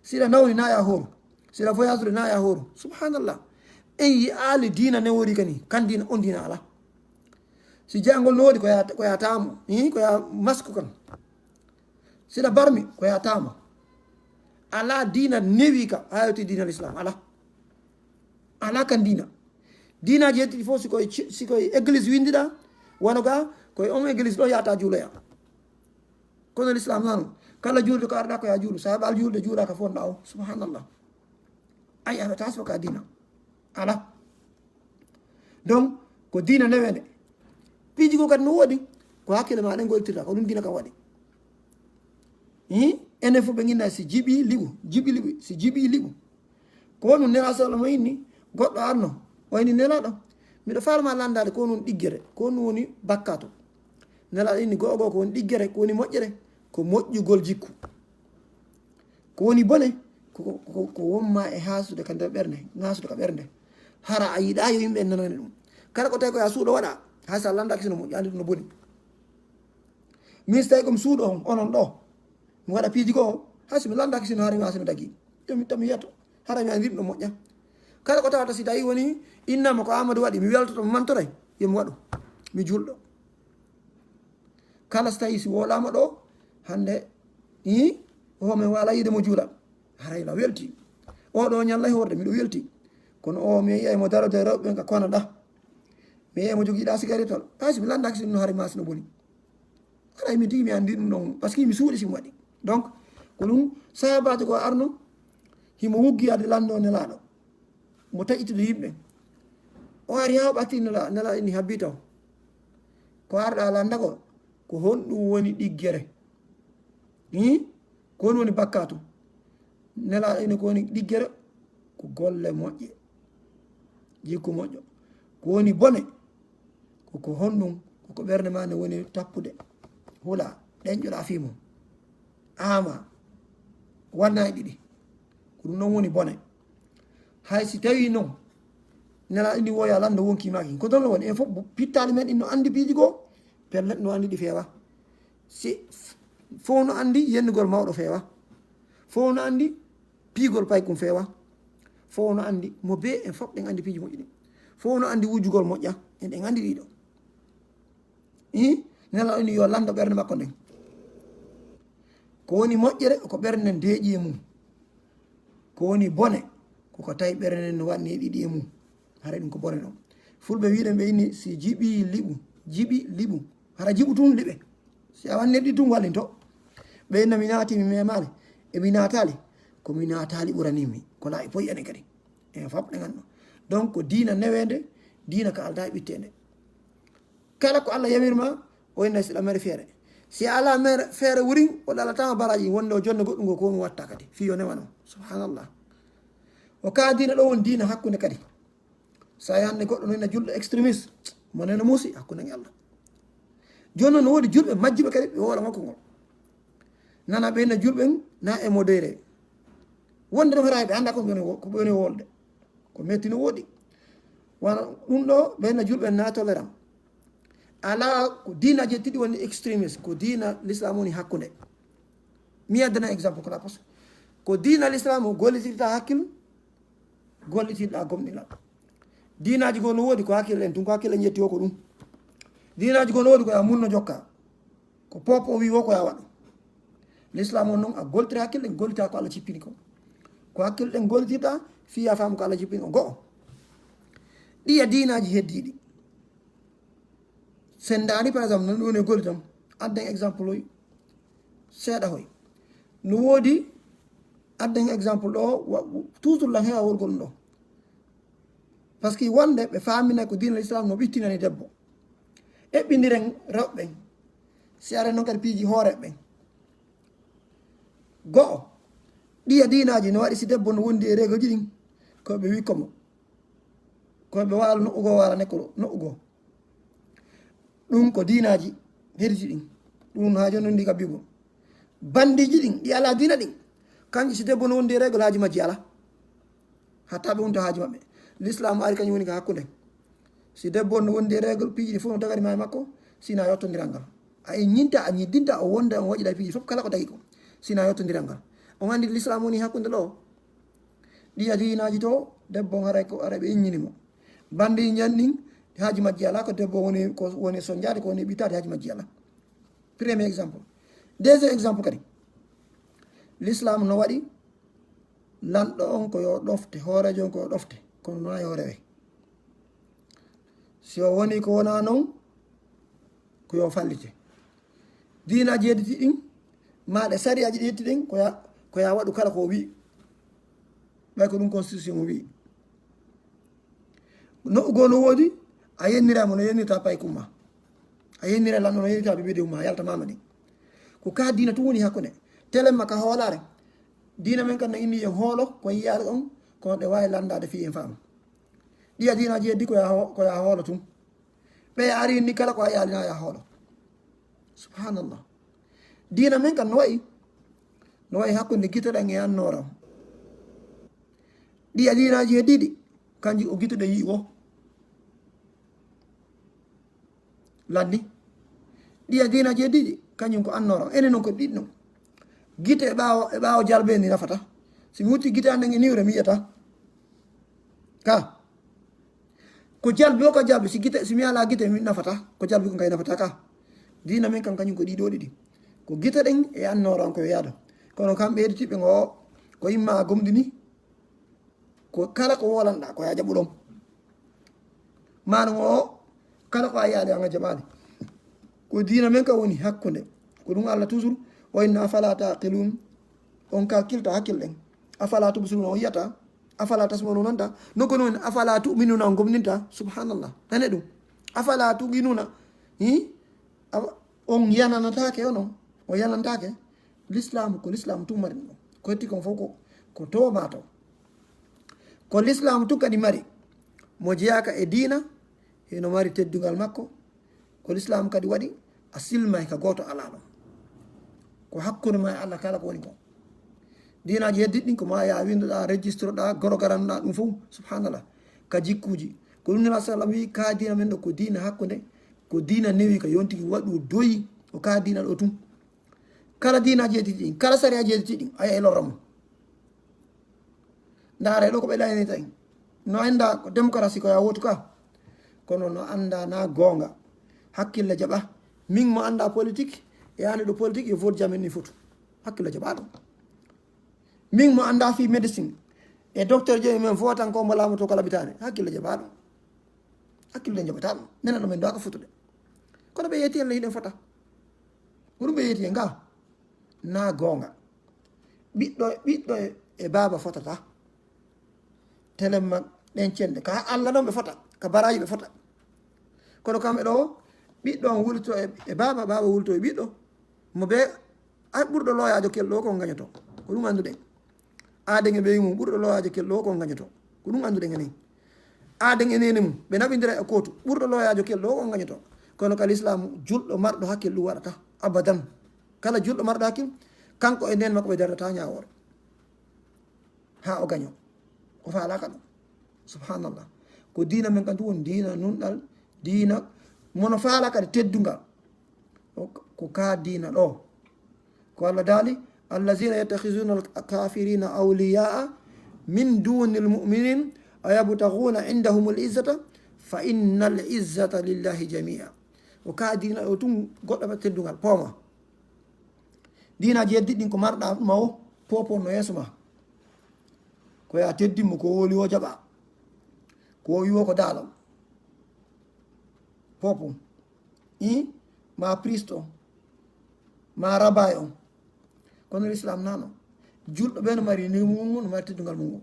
Si ɗa nawni na ya hooru, si ɗa voyage na ya hooru. Subhanallah. En yi'aali diina ne woodi kani, kan diina, on diina ala. Si jangol no woodi ko ya, ko ya taamu, hi, ko ya masku kan. Siɗa barmi, ko ya tama. Ala diina newi ka, hayoti diina l'islam, ala. Ala kan diina. Diinaaji yettuɗi fof, si koye, si koye église winndiɗa, wano ga, koye on église ɗo yahata juuloya. Kono l'islam nano, kala juulde ko arɗa ko ya juulu, sa heɓaali juulde juulaka fof nda o, subhanallah. Ay, aɗa tasba ka diina. Ala. Donc, ko diina neweende. Piiji goo kadi no woodi, ko hakkille ma ɗen gollirta, ko ɗum diina kan waɗi. Hi? Enen fof ɓe nginna si jiɓi liɓu, jiɓi liɓu, si jiɓi liɓu. Ko honɗum Nelaaɗo sallallahu alaihi wasallam inni, goɗɗo arno, o inni Nelaaɗo, miɗo faalma lanndaade ko honɗum ɗiggere, ko honɗum woni bakkaatu. Nelaaɗo inni go'o goo ko woni ɗiggere, ko woni moƴƴere, ko moƴƴugol jikku. Ko woni bone, ko, ko, ko, ko wonma e haasude ka nder ɓernde, ŋaasude ka ɓernde. Hara a yiɗa yo yimɓe en nanane ɗum. Kala ko tawi ko ya suuɗo waɗa, hay sa lanndaaki sino moƴƴi, anndi ɗum no boni. Min so tawi ko mi suuɗo on, onon ɗo, mi waɗa piiji goo, hay so mi lanndaaki sino hari ma sino dagi. Yo mi tawi mi yeto, hara mi anndi ɗum no moƴƴa. Kala ko tawata si tawi woni innama ko Amadou waɗi, mi weltoto, mi mantoray, yo mi waɗu, mi julɗo. Kala so tawi si wolaama ɗo, hannde, ii, o men waala yiide mo juula. Haray la welti. O ɗo ñalla e hoorde, miɗo welti. Kono o mi yi'ay mo darode rewɓe ɓen ka kona ɗa. Mi yi'ay mo jogiiɗa sigaretol. Hay so mi lanndaaki si ɗum no haray ma si no boni. Haray min tigi mi anndi ɗum ɗon, parce que mi suuɗi si mi waɗi. Donc, ko ɗum sahabaajo ko arno, himo wuggi yaade lanndo Nelaaɗo. Mo taƴitude yimɓe. O ari haa o ɓatti Nela-, Nelaaɗo inni habbi taw. Ko arɗa lannda ko, ko honɗum woni ɗiggere? Ii? Ko honɗum woni bakkaatu? Nelaaɗo inni ko woni ɗiggere? Ko golle moƴƴe. Jikku moƴƴo. Ko woni bone? Ko, ko honɗum? Ko ko ɓernde ma nde woni tappude. Hula, ɗenƴoɗa fii mum. Ama, wanna e ɗiɗi. Ko ɗum ɗon woni bone. Hay si tawi noon, Nelaaɗo inni woya lanndo wonki maaki. Ko ɗon woni, en fof, pittaali men ɗin no anndi piiji goo, pellet no anndi ɗi feewa. Si, fof no anndi yennugol mawɗo feewa. Fof no anndi piigol paykun feewa. Fof no anndi mo bee, en fof ɗen anndi piiji moƴƴi ɗin. Fof no anndi wujugol moƴƴa, en ɗen anndi ɗiɗo. Ii, Nelaaɗo inni yo lanndo ɓernde makko nden. Ko woni moƴƴere, ko ɓernde nden deeƴi e mum. Ko woni bone, ko ko tawi ɓernde nden no waɗni e ɗiɗi e mum. Haray ɗum ko bone ɗon. Fulɓe wiɗen ɓe inni, si jiɓi liɓu, jiɓi liɓu. Hara jiɓu tun liɓe. Si a wanni ɗi tun wallinto. Ɓe inna mi naati, mi memaali. E mi naataali. Ko mi naataali ɓuranimmi. Ko laaɓi poyi enen kadi. En fop ɗen anndo. Donc, ko diina neweende, diina ka aldaa e ɓitteende. Kala ko Allah yamir ma, o inna si a mari feere. Si a alaa mere, feere wurin, o ɗalataama baraaji wonde o jonne goɗɗum ngo ko woni watta kadi. Fii yo newano. Subhanallah. O ka diina ɗo woni diina hakkunde kadi. Sa yande goɗɗo no ina julɗo extremiste, mo nena muusi hakkunde e Allah. Jooni noon no woodi julɓe majjuɓe kadi ɓe woola makko ngol. Nana ɓe ina julɓe na e modere. Wonde ɗon hara ɓe annda ko ɓe woni wo-, ko ɓe woni wolde. Ko metti no woodi. Wano ɗum ɗo ɓe ina julɓe na tolérant. Alaa ko diinaaji tati woni extremiste, ko diina l'islam woni hakkunde. Mi addana exemple ko la pos. Ko diina l'islam o gollitirta hakkil, gollitirɗa gomɗinal. Diinaaji goo no woodi ko hakkille en, tun ko hakkille en yetti o ko ɗum. Diinaaji goo no woodi ko ya munno jokka. Ko popo wi wo ko ya waɗu. L'islam on noon a goltira hakkille en, gollita ko Allah cippini ko. Ko hakkille en gollitirɗa, fii ya faamu ko Allah cippini ko. Go'o. Ɗiya diinaaji heddiiɗi. Sen ndaari, par exemple, no ɗum woni e golli tan. Adden exemple hoy. Seeɗa hoy. No woodi, adden exemple ɗo, wa-, toujours lan hewa worgol ɗo. Parce que wonde ɓe faamina ko diina l'islam no ɓittinani debbo. Eɓɓindiren rewɓe ɓen. Si are noon kadi piiji hoore ɓen. Go'o, ɗiya diinaaji no waɗi si debbo no wondi e reegoji ɗin, ko ɓe wikko mo. Ko ɓe waala no'u goo, waala nekko no'u goo. Ɗum ko diinaaji heddiiɗi ɗin. Ɗum haa jooni ndi ka bibo. Bandiiji ɗin, ɗi alaa diina ɗin. Kanji si debbo no wondi e reegol, haaji majji alaa. Hatta ɓe wonta haaji maɓɓe. L'islam ari kañum woni ka hakkunde. Si debbo on no wondi e reegol, piiji ɗi fof no dagani ma e makko, sina yottondiral ngal. A inñinta, a ñiddinta, o wonda, on waɗira piiji fof kala ko dagi ko. Sina yottondiral ngal. On anndi l'islam woni hakkunde ɗo. Ɗiya diinaaji to, debbo on haray ko, haray ɓe inñini mo. Bandi ñan ɗin, haaji majji alaa, ko debbo woni, ko woni sonjaade, ko woni ɓitaade, haaji majji alaa. Premier exemple. Deuxième exemple kadi. L'islam no waɗi, lanɗo on ko yo ɗofte, hooreejo on ko yo ɗofte, kono no yo rewe. Si o woni ko wona non, ko yo fallite. Diinaaji heddiiɗi ɗin, maa ɗe sariyaaji ɗi hetti ɗin, ko ya, ko ya waɗu kala ko o wi'i. Ɓay ko ɗum constitution o wi'i. No'u goo no woodi, a yennira mo no yennirta pay kumma. A yennira lanɗo no yennirta ɓe ɓeydi umma, yalta mama ɗin. Ko ka diina tun woni hakkunde. Telemma ka hoolaare. Diina men kan no inni en hoolo, ko yiyaare on, kono ɗe waawi landaade fii en faama. Ɗiya diinaaji heddi ko ya ho-, ko ya hoolo tun. Ɓe ari ni kala ko a yaalina ya hoolo. Subhanallah. Diina men kan no wayi. No wayi hakkunde gite ɗen e annoora. Ɗiya diinaaji heddiiɗi, kanji o gite ɗe yi'i wo. Lanni. Ɗiya diinaaji heddiiɗi, kanjum ko annoora. Enen non ko ɗiɗi non. Gite e ɓaawo, e ɓaawo jalbe ni nafata. Si mi wutti gite an ɗen e niwre mi yiyata. Ka. Ko jalbi o ka jalbi, si gite, si mi alaa gite mi nafata. Ko jalbi ko kay nafata ka. Diina men kan kañum ko ɗiɗo ɗiɗi. Ko gite ɗen e annoora on ko yo yaado. Kono kamɓe heddiiɓe ngo ko imma a gomɗini, ko kala ko wolanɗa ko ya jaɓu ɗon. Maano ngo kala ko a yaali an a jaɓaali. Ko diina men ka woni hakkunde. Ko ɗum Allah toujours o inna afala taqilun. On ka kilta hakkil ɗen. Afala tubsiruna on yiyata. Afala tasmauna nanta. Non ko non afala tu'minuna on gomninta. Subhanallah. Nane ɗum. Afala tuqinuna. Hi? Awa, on yananataake onon. O yanantaake. L'islam ko l'islam tun mari ɗum. Ko hetti kon fof ko, ko to ma to. Ko l'islam tun kadi mari. Mo jeyaaka e diina, hino mari teddungal makko. Ko l'islam kadi waɗi, a silmay ka gooto alaa ɗon. Ko hakkunde ma e Allah kala ko woni kon. Diinaaji heddiiɗi ɗin ko ma ya windoɗa, registre ɗa, gorogaranɗa ɗum fof, subhanallah. Ka jikkuuji. Ko ɗum Nula sallam wi, ka diina men ɗo ko diina hakkunde, ko diina newi ka yontigi waɗu doyi, ko ka diina ɗo tun. Kala diinaaji heddiiɗi ɗin, kala sariyaaji heddiiɗi ɗin, a yi'ay lorra mum. Ndaare ɗo ko ɓe laynita en. No annda ko démocratie ko ya wootu ka. Kono no annda na goonga. Hakkille jaɓa. Min mo annda politique, e annduɗo politique, yo vote jamin ni fotu. Hakkillo jaɓaa ɗum. Min mo anndaa fii médecine, e docteur jomi men footanko mo laamoto kala bitaane, hakkillo jaɓaa ɗum. Hakkillo jaɓataa ɗum. Minen ɗo men doaka fotude. Kono ɓe yetti en no hiɗen fota. Ko ɗum ɓe yetti en ga. Na goonga. Ɓiɗɗo, ɓiɗɗo e, e baaba fotata. Telemma ɗen cende. Ka Allah ɗon ɓe fota. Ka baraji ɓe fota. Kono kamɓe ɗo, ɓiɗɗo on wulto e, e baaba, baaba wulto e ɓiɗɗo. Mo be, a ɓurɗo looyaajo kel ɗo ko on gañoto. Ko ɗum annduɗen. Aaden e ɓeyi mum, ɓurɗo looyaajo kel ɗo ko on gañoto. Ko ɗum annduɗen enen. Aaden e neene mum, ɓe naɓindira e kootu. Ɓurɗo looyaajo kel ɗo ko on gañoto. Kono ka lislaamu, julɗo marɗo hakkil ɗum waɗata. Abadan. Kala julɗo marɗo hakkil, kanko e neen makko ɓe darata ñaawoore. Haa o gaño. O faalaaka ɗum. Subhanallah. Ko diina men kan ɗum woni diina nunɗal, diina mono faala kadi teddungal. O, ko ka diina ɗo. Ko Allah daali, "Allazina yattakhizuna al-kafirina awliya'a min dunil mu'minin ayabtaghuna indahum al-izzata fa innal izzata lillahi jami'a." O ka diina ɗo tun goɗɗo ɓe teddungal, pooma. Diinaaji heddi ɗin ko marɗa ɗum o, popo no yeeso ma. Ko ya teddimmo, ko woli o jaɓa. Ko o wiwo ko daalal. Popo. I ma priest o, ma rabay o. Kono l'islam nano. Julɗo ɓe no mari ni mum, no mari teddungal mum.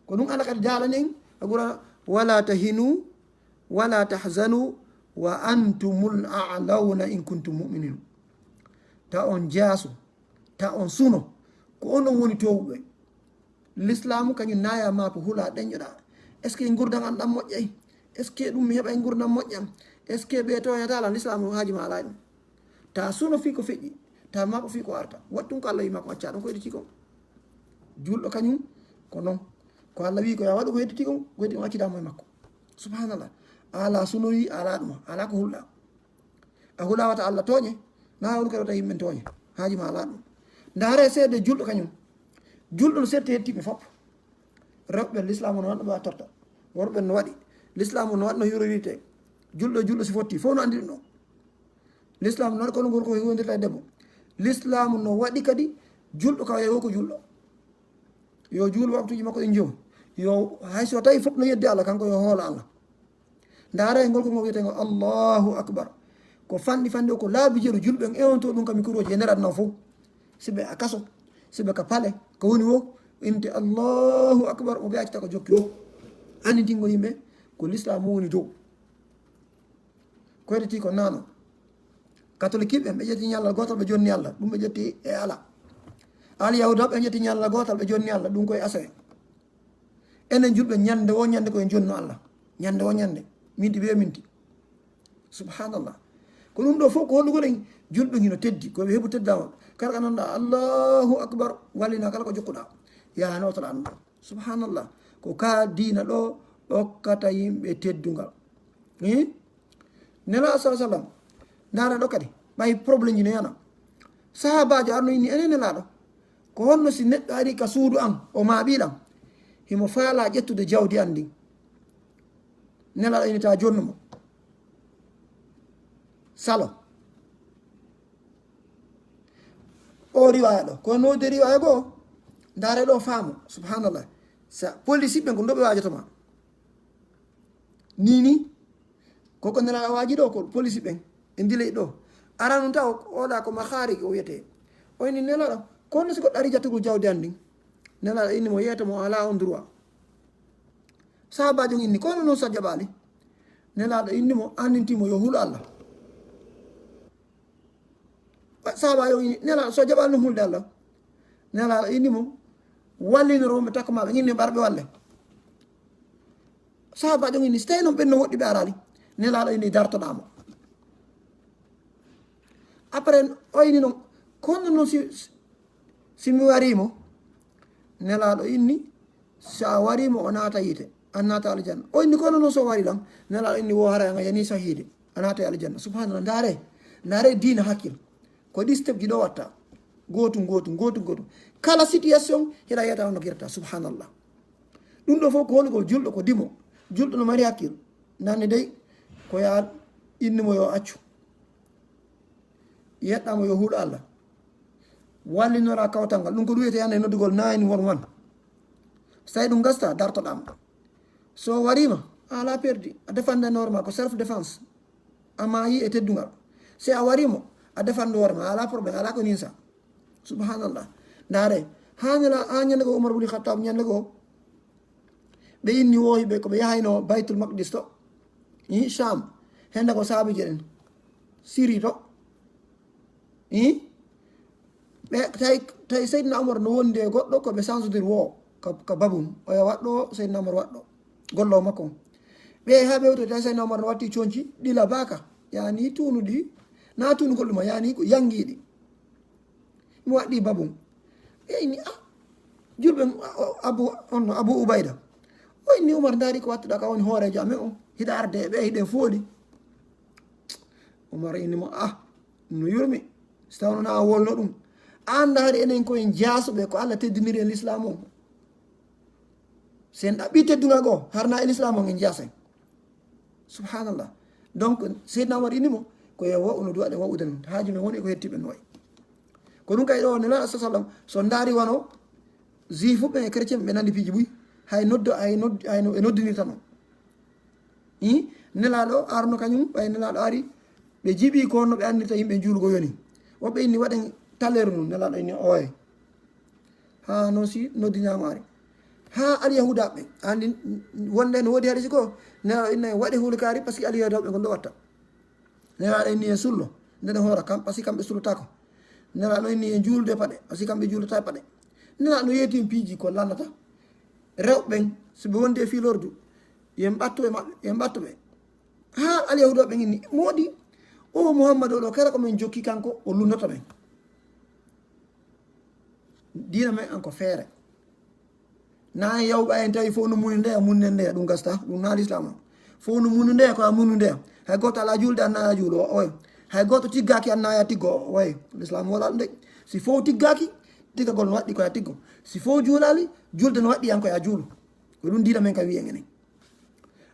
Ko ɗum Allah kadi daalani en, a ɓura, "Wala tahinu, wala tahzanu, wa antumul a'launa in kuntum mu'minin." Ta on jaasu, ta on suno, ko onon woni towɓe. Lislaamu kañum naya ma ko hula ɗeñƴoɗa. Est-ce que ngurdam an ɗam moƴƴay? Est-ce que ɗum mi heɓay ngurdam moƴƴam? Est-ce que ɓe toñata lan? Lislaamu haaji ma alaa ɗum. Ta suno fii ko feƴƴi, ta maɓɓo fii ko arta. Waɗ ɗum ko Allah wi ma ko acca ɗum ko hedditi kon. Julɗo kañum ko non. Ko Allah wi ko ya waɗu ko hedditi kon, ko hedditi kon accida mo e makko. Subhanallah. Ala sunoyi, ala ɗum, ala ko hulɗa. A hula wata Allah tooñe, na hawlu kadi wata yimɓe tooñe. Haaji ma ala ɗum. Ndaare seede julɗo kañum. Julɗo no serte hettiɓe fop. Rewɓe lislaamu no waɗno ɓe torta. Worɓe no waɗi. Lislaamu no waɗno hiwrorirte. Julɗo, julɗo si fotti, fof no andi ɗum ɗo. Lislaamu no waɗi kono gorko hiwrondirta e debbo. Lislaamu no waɗi kadi julɗo ka yawo ko julɗo. Yo juul waktuuji makko ɗin jow. Yo hay so tawi fof no yeddi Allah, kanko yo hoolo Allah. Ndaara e ngol ko ngo wiyetee ngo Allahu Akbar. Ko fanɗi fanɗi o, ko laabi jeeɗo julɓe en ewonto ɗum ka mikroji e nder aduna o fof. Si ɓe a kaso, si ɓe ka pale, ko woni wo, inte Allahu Akbar, o ɓe accata ko jokki o. Anndintingo yimɓe ko l'islam woni dow. Ko hedditi ko nano. Katolik ɓe, ɓe ƴetti ñallal gootal, ɓe jonni Allah. Ɗum ɓe ƴetti e ala. Al Yahuda ɓe ƴetti ñallal gootal, ɓe jonni Allah. Ɗum koye asoya. Enen julɓe ñande wo ñande ko en jonno Allah. Ñande wo ñande. Minti be minti. Subhanallah. Ko ɗum ɗo fof ko holɗugol en julɗo hino teddi. Ko ɓe heɓu teddawol. Kala ka nanɗa Allahu Akbar, wallina kala ko jokkuɗa. Yaha notoɗa ɗum ɗo. Subhanallah. Ko ka diina ɗo okkata yimɓe teddungal. Hi? Nelaaɗo sa sallam, ndaara ɗo kadi, ɓay problème ji no yana. Sahaabaajo arno inni, "Enen Nelaaɗo, ko honno si neɗɗo ari ka suudu an, o maaɓi lan, himo faala ƴettude jawdi an ndin?" Nelaaɗo inni, "Ta jonnu mo. Salo." O riwaya ɗo, ko no de riwaya goo, ndaare ɗo faamo, subhanallah. Sa police ɓen ko ndo ɓe wajoto ma. Ni ni, koko Nelaaɗo waaji ɗo, ko police ɓen e ndiley ɗo. Ara nun taw oɗa ko makhaari o wiyete. O inni Nelaaɗo, kono si goɗɗo ari jattugol jawdi an ndin? Nelaaɗo inni mo yeeto mo ala on droit. Sahaabaajo on inni, kono non so jaɓaali? Nelaaɗo inni mo, anninti mo yo hul Allah. Sahaabaajo on inni, Nelaaɗo so jaɓaali non hulde Allah? Nelaaɗo inni mo, wallinoro mo takko ma ɓe, inni ɓarɓe walle. Sahaabaajo on inni, so tawi non ɓen no woɗɗi ɓe araali? Nelaaɗo inni, dartoɗaa mo. Après, o inni non, kono non si, si mi warii mo? Nelaaɗo inni, so a warii mo, o naata yiite, an naata aljanna. O inni, kono non so wari lan? Nelaaɗo inni, wo haray an a yani sahiide, a naata aljanna. Subhanallah, ndaare, ndaare diina hakkil. Ko ɗi step ji ɗo watta. Gootum, gootum, gootum, gootum. Kala situation, hiɗa yiyata hono girta. Subhanallah. Ɗum ɗo fof ko holugol julɗo ko dimo. Julɗo no mari hakkil. Nanne dey, ko ya inni mo yo accu. Yeɗɗa mo yo huɗo Allah. Wallinora kawtal ngal. Ɗum ko ɗum wiyetee hannde noddugol nine one one. So tawi ɗum gasta, dartoɗaama. So wariima, a alaa perdi. A defande hoore ma, ko self defense. A maayi e teddungal. Si a wariimo, a defande hoore ma, a alaa problème, a alaa ko ninsa. Subhanallah. Ndaare, haa ñala, haa ñande goo Umar bun Khattab, ñande goo, ɓe inni wooyi ɓe ko ɓe yahayno Baytul Maqdis to. Ii, Sham. Hende ko saabi jeɗen. Siri to. Ii? Ɓe tawi, tawi Seydina Umar no wondi e goɗɗo ko ɓe sansudir woo ka, ka babum. Oya waɗɗo, Seydina Umar waɗɗo. Gollo makko. Ɓe haa ɓe wewto tawi Seydina Umar no watti conci, ɗila baaka. Yani tuunuɗi, na tuunugol ɗuma, yani ko yangiɗi. Mi waɗɗi babum. E inni, ah, julɓe, o, Abu, on, Abu Ubayda. O inni Umar, ndaari ko wattuɗa ka woni hooreejo amen o. Hiɗa arde e ɓe, hiɗen fooɗi. Umar inni mo, ah, no yurmi. Si tawno na a wolno ɗum. A annda hari enen ko en jaasuɓe, ko Allah teddiniri en l'islam o. Si en ɗaɓɓi teddungal goo, harna e l'islam o en jaasay. Subhanallah. Donc, Seydina Umar inni mo, ko yo wa'u no duwaɗen wa'ude non. Haaju men woni ko hetti ɓen wayi. Ko ɗum kay ɗo, Nelaaɗo sa sallam, so ndaari wano, juif ɓen e chrétien ɓe nandi piiji buy. Hay noddo, hay nod-, hay no, e noddinirta non. Ii, Nelaaɗo arno kañum, ɓay Nelaaɗo ari, ɓe jiɓi ko no ɓe anndirta yimɓe juulugo yoni. Woɓɓe inni waɗen taleeru nun, Nelaaɗo inni oye. Ha non si noddinaama ari. Ha Alyahuudaaɓe, andi wonde no woodi hadisi ko, Nelaaɗo inna en waɗe huuli kaari, parce que Alyahuudaaɓe kon ɗo watta. Nelaaɗo inni en sullo, nde ɗen hoora kam, parce que kamɓe sullotako. Nelaaɗo inni en juulude paɗe, parce que kamɓe juulata paɗe. Nelaaɗo yeetin piiji ko lannata. Rewɓe ɓen, so ɓe wondi e fii lordu, yen ɓattu ɓe maɓɓe, yen ɓattu ɓe. Ha Alyahuudaaɓe inni, moodi, o Muhammadu o ɗo, kala ko men jokki kanko, o lunnoto men. Diina men an ko feere. Na en yawɓa en tawi fof no muni ndeya, munne ndeya, ɗum gasta, ɗum na l'islam o. Fof no muni ndeya, ko a muni ndeya. Hay gooto alaa juulde, an na a juulu, o, oy. Hay gooto tiggaaki, an na a tiggo, o, oy. L'islam wala ɗum de. Si fof tiggaaki, tiggagol no waɗɗi ko ya tiggo. Si fof juulaali, juulde no waɗɗi an ko ya juulu. Ko ɗum diina men ka wiyen enen.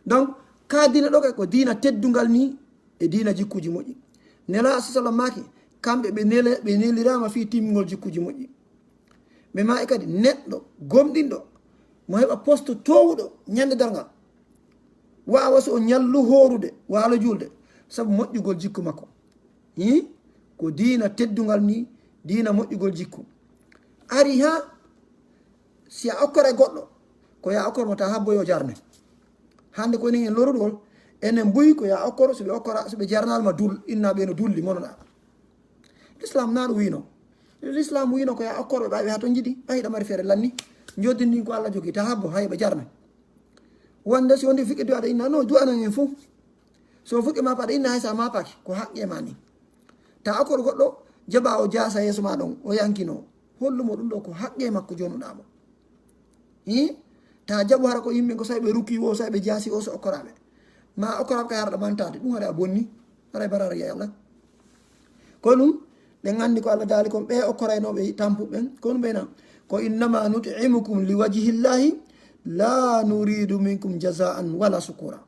Donc, ka diina ɗo kay ko diina teddungal ni e diina jikkuji moƴƴi. Nelaaɗo sa sallam maaki, kamɓe ɓe nele-, ɓe neliraama fii timmingol jikkuji moƴƴi. Ɓe maaki kadi neɗɗo gomɗinɗo mo heɓa poste toowuɗo ñande darngal. Waawa so o ñallu hoorude, waalo juulde, sabu moƴƴugol jikku makko. Hii? Ko diina teddungal ni, diina moƴƴugol jikku. Ari ha si a okkora goɗɗo, ko ya okkor mo ta habbo yo jarne. Hande ko enen en lorugol, enen buy ko ya okkor, so ɓe okkora, so ɓe jarnal ma dul, inna ɓe no dulli, monoɗa. L'islam na ɗum wino. L'islam wino ko ya okkor ɓe ɓawi ha ton jiɗi, ɓawi ɗa mari feere lanni. Joddi ndin ko Allah jogi, ta habbo, hay ɓe jarne. Wonde si wondi fiqi du'a ɗa inna, no, du'a nan en fof. So fuɗɗi ma paɗa inna hay sa ma paaki, ko haqqe ma ni. Ta okkor goɗɗo, jaɓa o jaasa yeeso ma ɗon, o yankino. Hollumo ɗum ɗo ko haqqe makko jonuɗa mo. Hi? Ta jaɓu hara ko yimɓe ko say ɓe rukki o, say ɓe jaasi o, so okkoraɓe. Ma okkoraɓe kay harɗa mantade, ɗum haɗa a bonni, haɗa barara ya Allah. Ko ɗum, ɗen anndi ko Allah daali kon, ɓe okkoraynooɓe tampuɓe ɓen, ko ɗum ɓe nan. Ko innama nut'imukum li wajhillahi la nuridu minkum jazaan wala shukura.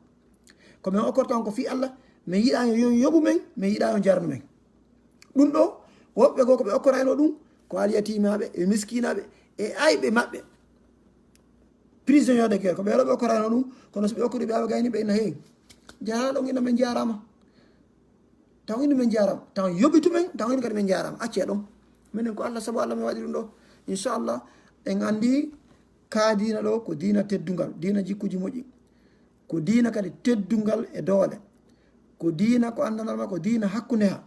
Ko min okkorta on ko fii Allah, min yiɗaa yo, yo yoɓu men, min yiɗaa yo jarnu men. Ɗum ɗo, woɓɓe goo ko ɓe okkorayno ɗum, ko alyatiimaaɓe, e miskiinaaɓe, e ayɓe maɓɓe. Prisonnier de guerre, ko ɓe ɗo ɓe okkorayno ɗum, kono so ɓe okkori ɓe aɓe gayni ɓe ina heewi. Jaraa ɗon ina men jaaraama. Taw ina men jaaraama. Taw yoɓitu men, taw ina kadi men jaaraama. Accee ɗon. Minen ko Allah, sabu Allah min waɗi ɗum ɗo. Inchallah, en anndi ka diina ɗo ko diina teddungal, diina jikkuji moƴƴi. Ko diina kadi teddungal e doole. Ko diina ko anndanal ma ko diina hakkundeha.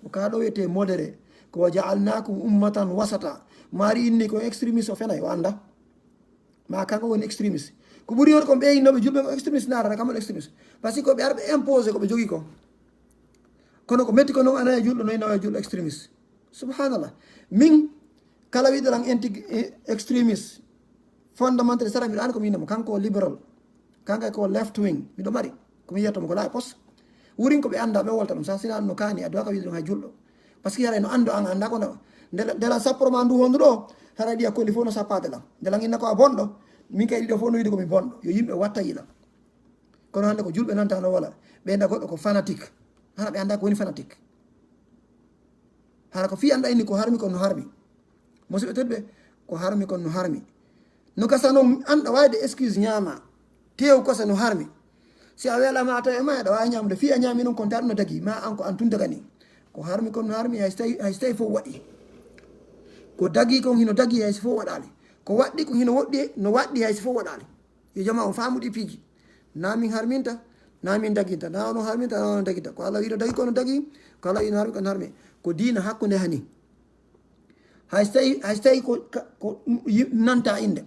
Ko ka ɗo wiyetee modéré. Ko wa ja'alnakum ummatan wasata. Maari inni ko extrémiste o fenay o annda. Ma kanko woni extrémiste. Ko ɓuri heewde kon ɓe innooɓe julɓe ko extrémiste naatata kam woni extrémiste. Parce que ko ɓe ara ɓe imposé ko ɓe jogii ko. Kono ko metti ko non a nana julɗo no inna o julɗo extrémiste. Subhanallah. Min kala wiɗo lan inti-, eh, extrémiste, fondamentaliste sara miɗo andi ko mi innamo. Kanko libéral. Kanko ko left wing. Miɗo mari. Ko mi yiyata mo ko la poste. Wurin ko ɓe annda ɓe wolta ɗum. Sa sina no kaani a duwaka wiide ɗum hay julɗo. Parce que haray no anndo an annda ko ndawa. Ndela, ndela sapporo ma ndu hondu ɗo, haray ɗiya kolli fof no sappaade lan. Ndela inna ko a bonɗo, min kay ɗiɗo fof no wiide ko mi bonɗo. Yo yimɓe watta yila. Kono hannde ko julɓe nanta no wala. Ɓe nda goɗɗo ko fanatique. Hara ɓe annda ko woni fanatique. Hara ko fii annda inni ko harmi ko no harmi. Musidɓe tedduɓe, ko harmi kon no harmi. No gasa noon, an ɗa waawde excuse ñaama, tew kose no harmi. Si a weelaama a tawi e ma, aɗa waawi ñaamde. Fii a ñaami noon kon, tawa ɗum no dagii, ma an ko an tun daganii. Ko harmi kon no harmi, hay so tawi, hay so tawi fof waɗi. Ko dagii kon hino dagii, hay so fof waɗaali. Ko waɗɗi kon hino woɗɗi, no waɗɗi, hay so fof waɗaali. Yo jama on faamu ɗi piiji. Na min harminta, na min daginta, na onon harminta, na onon daginta. Ko Allah wiino dagi, ko no dagi, ko Allah wiino harmi, ko no harmi. Ko diina hakkunde hani. Hay so tawi, hay so tawi ko, ka-, ko yi-, nanta innde.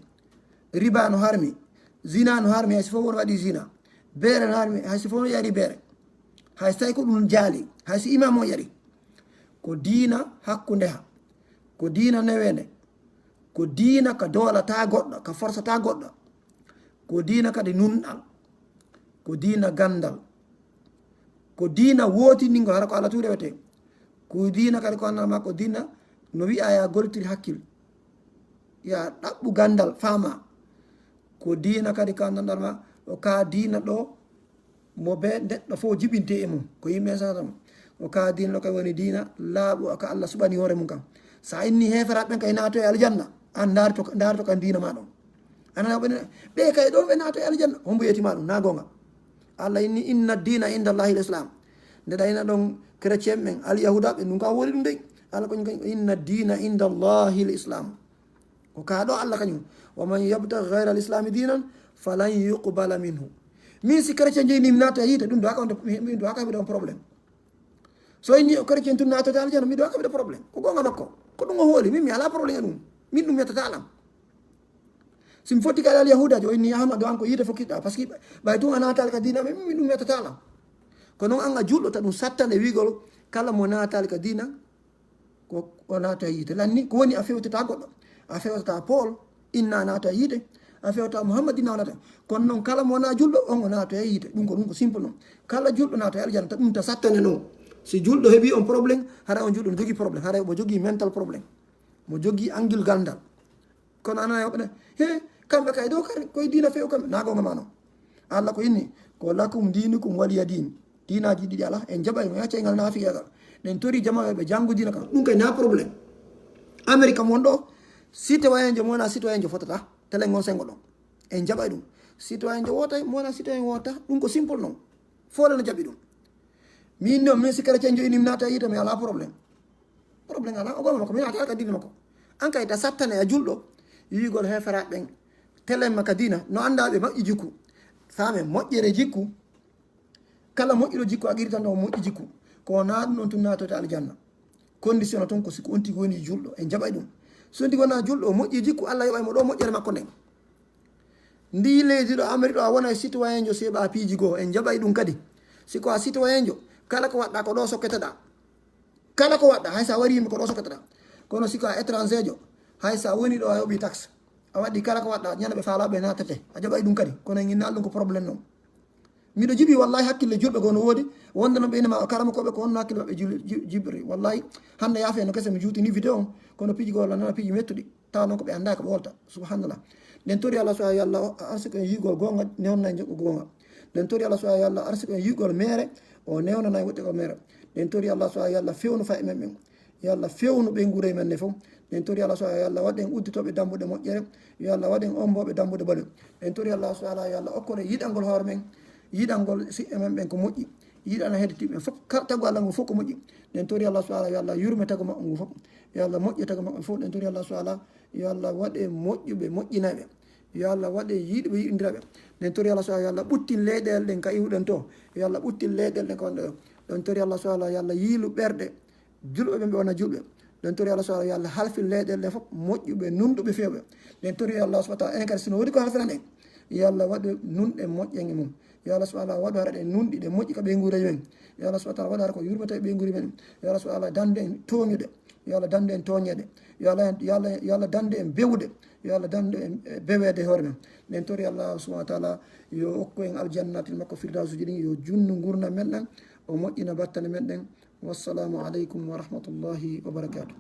Riba no harmi, zina no harmi, hay so fof won waɗi zina. Beere no harmi, hay so fof no yari beere. Hay so tawi ko ɗum jaali, hay so imam on yari. Ko diina hakkunde ha. Ko diina neweende. Ko diina ka doolata goɗɗo, ka forsata goɗɗo. Ko diina kadi nunɗal. Ko diina ganndal. Ko diina wootiningo, hara ko Allah tun rewete. Ko diina kadi ko annal ma, ko diina no wi'a ya gollitir hakkil. Ya ɗaɓɓu ganndal, faama. Ko diina kadi ko annal ma, o ka diina ɗo mo be neɗɗo fof jibinte e mum. Ko yimɓe sata mo. O ka diina ɗo kay woni diina laaɓo ka Allah suɓani hoore mum kan. Sa inni heeferaɓe ɓen kay naato e aljanna, an ndaarto, ndaarto kan diina ma ɗon. Anana ɓe, ɓe kay ɗo ɓe naato e aljanna. Hombo yetima ɗum, na gonga. Allah inni, "Inna diina inda Allahi l-Islam." Nde ɗa ina ɗon chrétien ɓen, al yahuda ɓe, ɗum ka woni ɗum dey. Allah ko, "Inna diina inda Allahi l-Islam." Ko ka ɗo Allah kañum, "Wa man yabtaghi ghayra al-Islami diinan falan yuqbala minhu." Min si chrétien joyi ni mi naata yiite, ɗum ɗo haka on, mi, mi ɗo haka mi ɗon problème. So inni o chrétien tun naatata aljanna, mi ɗo haka mi ɗo problème. Ko gonga makko. Ko ɗum o hooli, min mi ala problème e ɗum. Min ɗum yettata alam. Si mi fotti kala al yahudajo, o inni Ahmadu an ko yiite fokkiɗa, parce que ɓay tun a naatali ka diina, min, min ɗum yettata alam. Ko non an a julɗo ta ɗum sattane wiigol, kala mo naatali ka diina, ko o naata e yiite. Lanni, ko woni a fewtata goɗɗo, a fewtata Paul, inna naata e yiite, a fewtata Muhammad, inna naata. Kono non kala mo wona julɗo, on o naata e yiite. Ɗum ko, ɗum ko simple non. Kala julɗo naata e aljanna, ta ɗum ta sattane non. Si julɗo heɓi on problème, hara on julɗo no jogii problème, hara mo jogii mental problème. Mo jogii angil gandal. Kono ana yoɓe ne, he, kamɓe kay ɗo kadi, koye diina few kamɓe, na gonga ma non. Allah ko inni, ko lakum diinukum waliya diin. Diinaaji ɗiɗi alaa, en jaɓay mo, yacca e ngal naafiyagal. Ɗen tori jama ɓe janngu diina kan. Ɗum kay na problème. Amérique kam won ɗo, citoyen jo mo wona citoyen jo fotata, telen ngon sengo ɗon. En jaɓay ɗum. Citoyen jo wotay, mo wona citoyen wota, ɗum ko simple non. Foole no jaɓi ɗum. Min non, min si chrétien jo ini mi naata yiite, mi alaa problème. Problème alaa, o goma makko, mi naata ka diina makko. An kay ta sattane a julɗo, yiigol heeferaɓe ɓen. Telen ma ka diina, no annda ɓe maƴƴi jikku. Same moƴƴere jikku, kala moƴƴuɗo jikku, a qiritan ɗo moƴƴi jikku. Ko na ɗum ɗon tun naatoyta aljanna. Condition ton ko si ko on tigi woni julɗo, en jaɓay ɗum. Si on tigi wona julɗo, o moƴƴi jikku, Allah yoɓay mo ɗo moƴƴere makko nden. Ndi leydi ɗo, Amérique ɗo, a wona e citoyen jo si heɓa piiji goo, en jaɓay ɗum kadi. Si ko a citoyen jo, kala ko waɗɗa ko ɗo sokketeɗa. Kala ko waɗɗa, hay sa wari yimɓe ko ɗo sokketeɗa. Kono si ko a étranger jo, hay sa woni ɗo a yoɓi taxe. A waɗi kala ko waɗɗa, ñande ɓe faala ɓe naatete. A jaɓay ɗum kadi. Kono en innaali ɗum ko problème non. Miɗo jiɓi wallahi hakkille julɓe goo no woodi. Wonde no ɓe inama karamokoɓe ko honno hakkille maɓɓe jul-, ji-, jiɓri. Wallahi, hannde yaafe no kese mi juutini vidéo on. Kono piiji goo walla nana piiji mettuɗi. Tawa noon ko ɓe annda ko ɓe wolta. Subhanallah. Ɗen tori Allah subhanahu wa ta'ala, yo Allah arsiko en yiigol goonga, newnana en jogo goonga. Ɗen tori Allah subhanahu wa ta'ala, arsiko en yiigol meere, o newnana en woɗɗegol meere. Ɗen tori Allah subhanahu wa ta'ala, fewnu fa'e men ɓen. Yo Allah fewnu ɓeynguure men ne fof. Ɗen tori Allah subhanahu wa ta'ala, yo Allah waɗ en udditooɓe dambuɗe moƴƴere. Yo Allah waɗ en ombooɓe dambuɗe bone. Ɗen tori Allah subhanahu wa ta'ala, yo Allah okkore yiɗangol hoore men, yiɗangol siɓɓe men ɓen ko moƴƴi. Yiɗana hedditiiɓe men fof, kala tagu Allah ngu fof ko moƴƴi. Ɗen tori Allah subhanahu wa ta'ala, yo Allah yurme tagu maɓɓe ngu fof. Yo Allah moƴƴe tagu maɓɓe fof. Ɗen tori Allah subhanahu wa ta'ala, yo Allah waɗe moƴƴuɓe moƴƴinayɓe. Yo Allah waɗe yiɗuɓe yiɗindiraɓe. Ɗen tori Allah subhanahu wa ta'ala, yo Allah ɓuttin leyɗeele ɗen ka iwɗen to. Yo Allah ɓuttin leyɗeele ɗen ka wonɗe ɗo. Ɗen tori Allah subhanahu wa ta'ala, yo Allah yiilu ɓerɗe julɓe ɓen ɓe wona julɓe. Ɗen tori Allah subhanahu wa ta'ala, yo Allah halfin leyɗeele ɗen fof moƴƴuɓe, nunɗuɓe, fewɓe. Ɗen tori Allah subhanahu wa ta'ala, enen kadi sino woodi ko halfinan en, yo Allah waɗu nunɗe moƴƴen e mum. Yo Allah subhanahu wa ta'ala waɗu hara ɗen nunɗi, ɗe moƴƴi ka ɓeynguureeji men. Yo Allah subhanahu wa ta'ala waɗu hara ko yurmata e ɓeynguureeji men. Yo Allah subhanahu wa ta'ala dandu en tooñude. Yo Allah subhanahu wa ta'ala dandu en tooñeede. Yo Allah, yo Allah, yo Allah dandu en bewude. Yo Allah dandu en, eh, beweede hoore men. Ɗen tori Allah subhanahu wa ta'ala yo okku en aljannatil makko firdawsuji ɗin, yo junnu ngurndan men ɗan, o moƴƴina battane men ɗen. Wassalamu aleykum wa rahmatullahi wa barakatuh.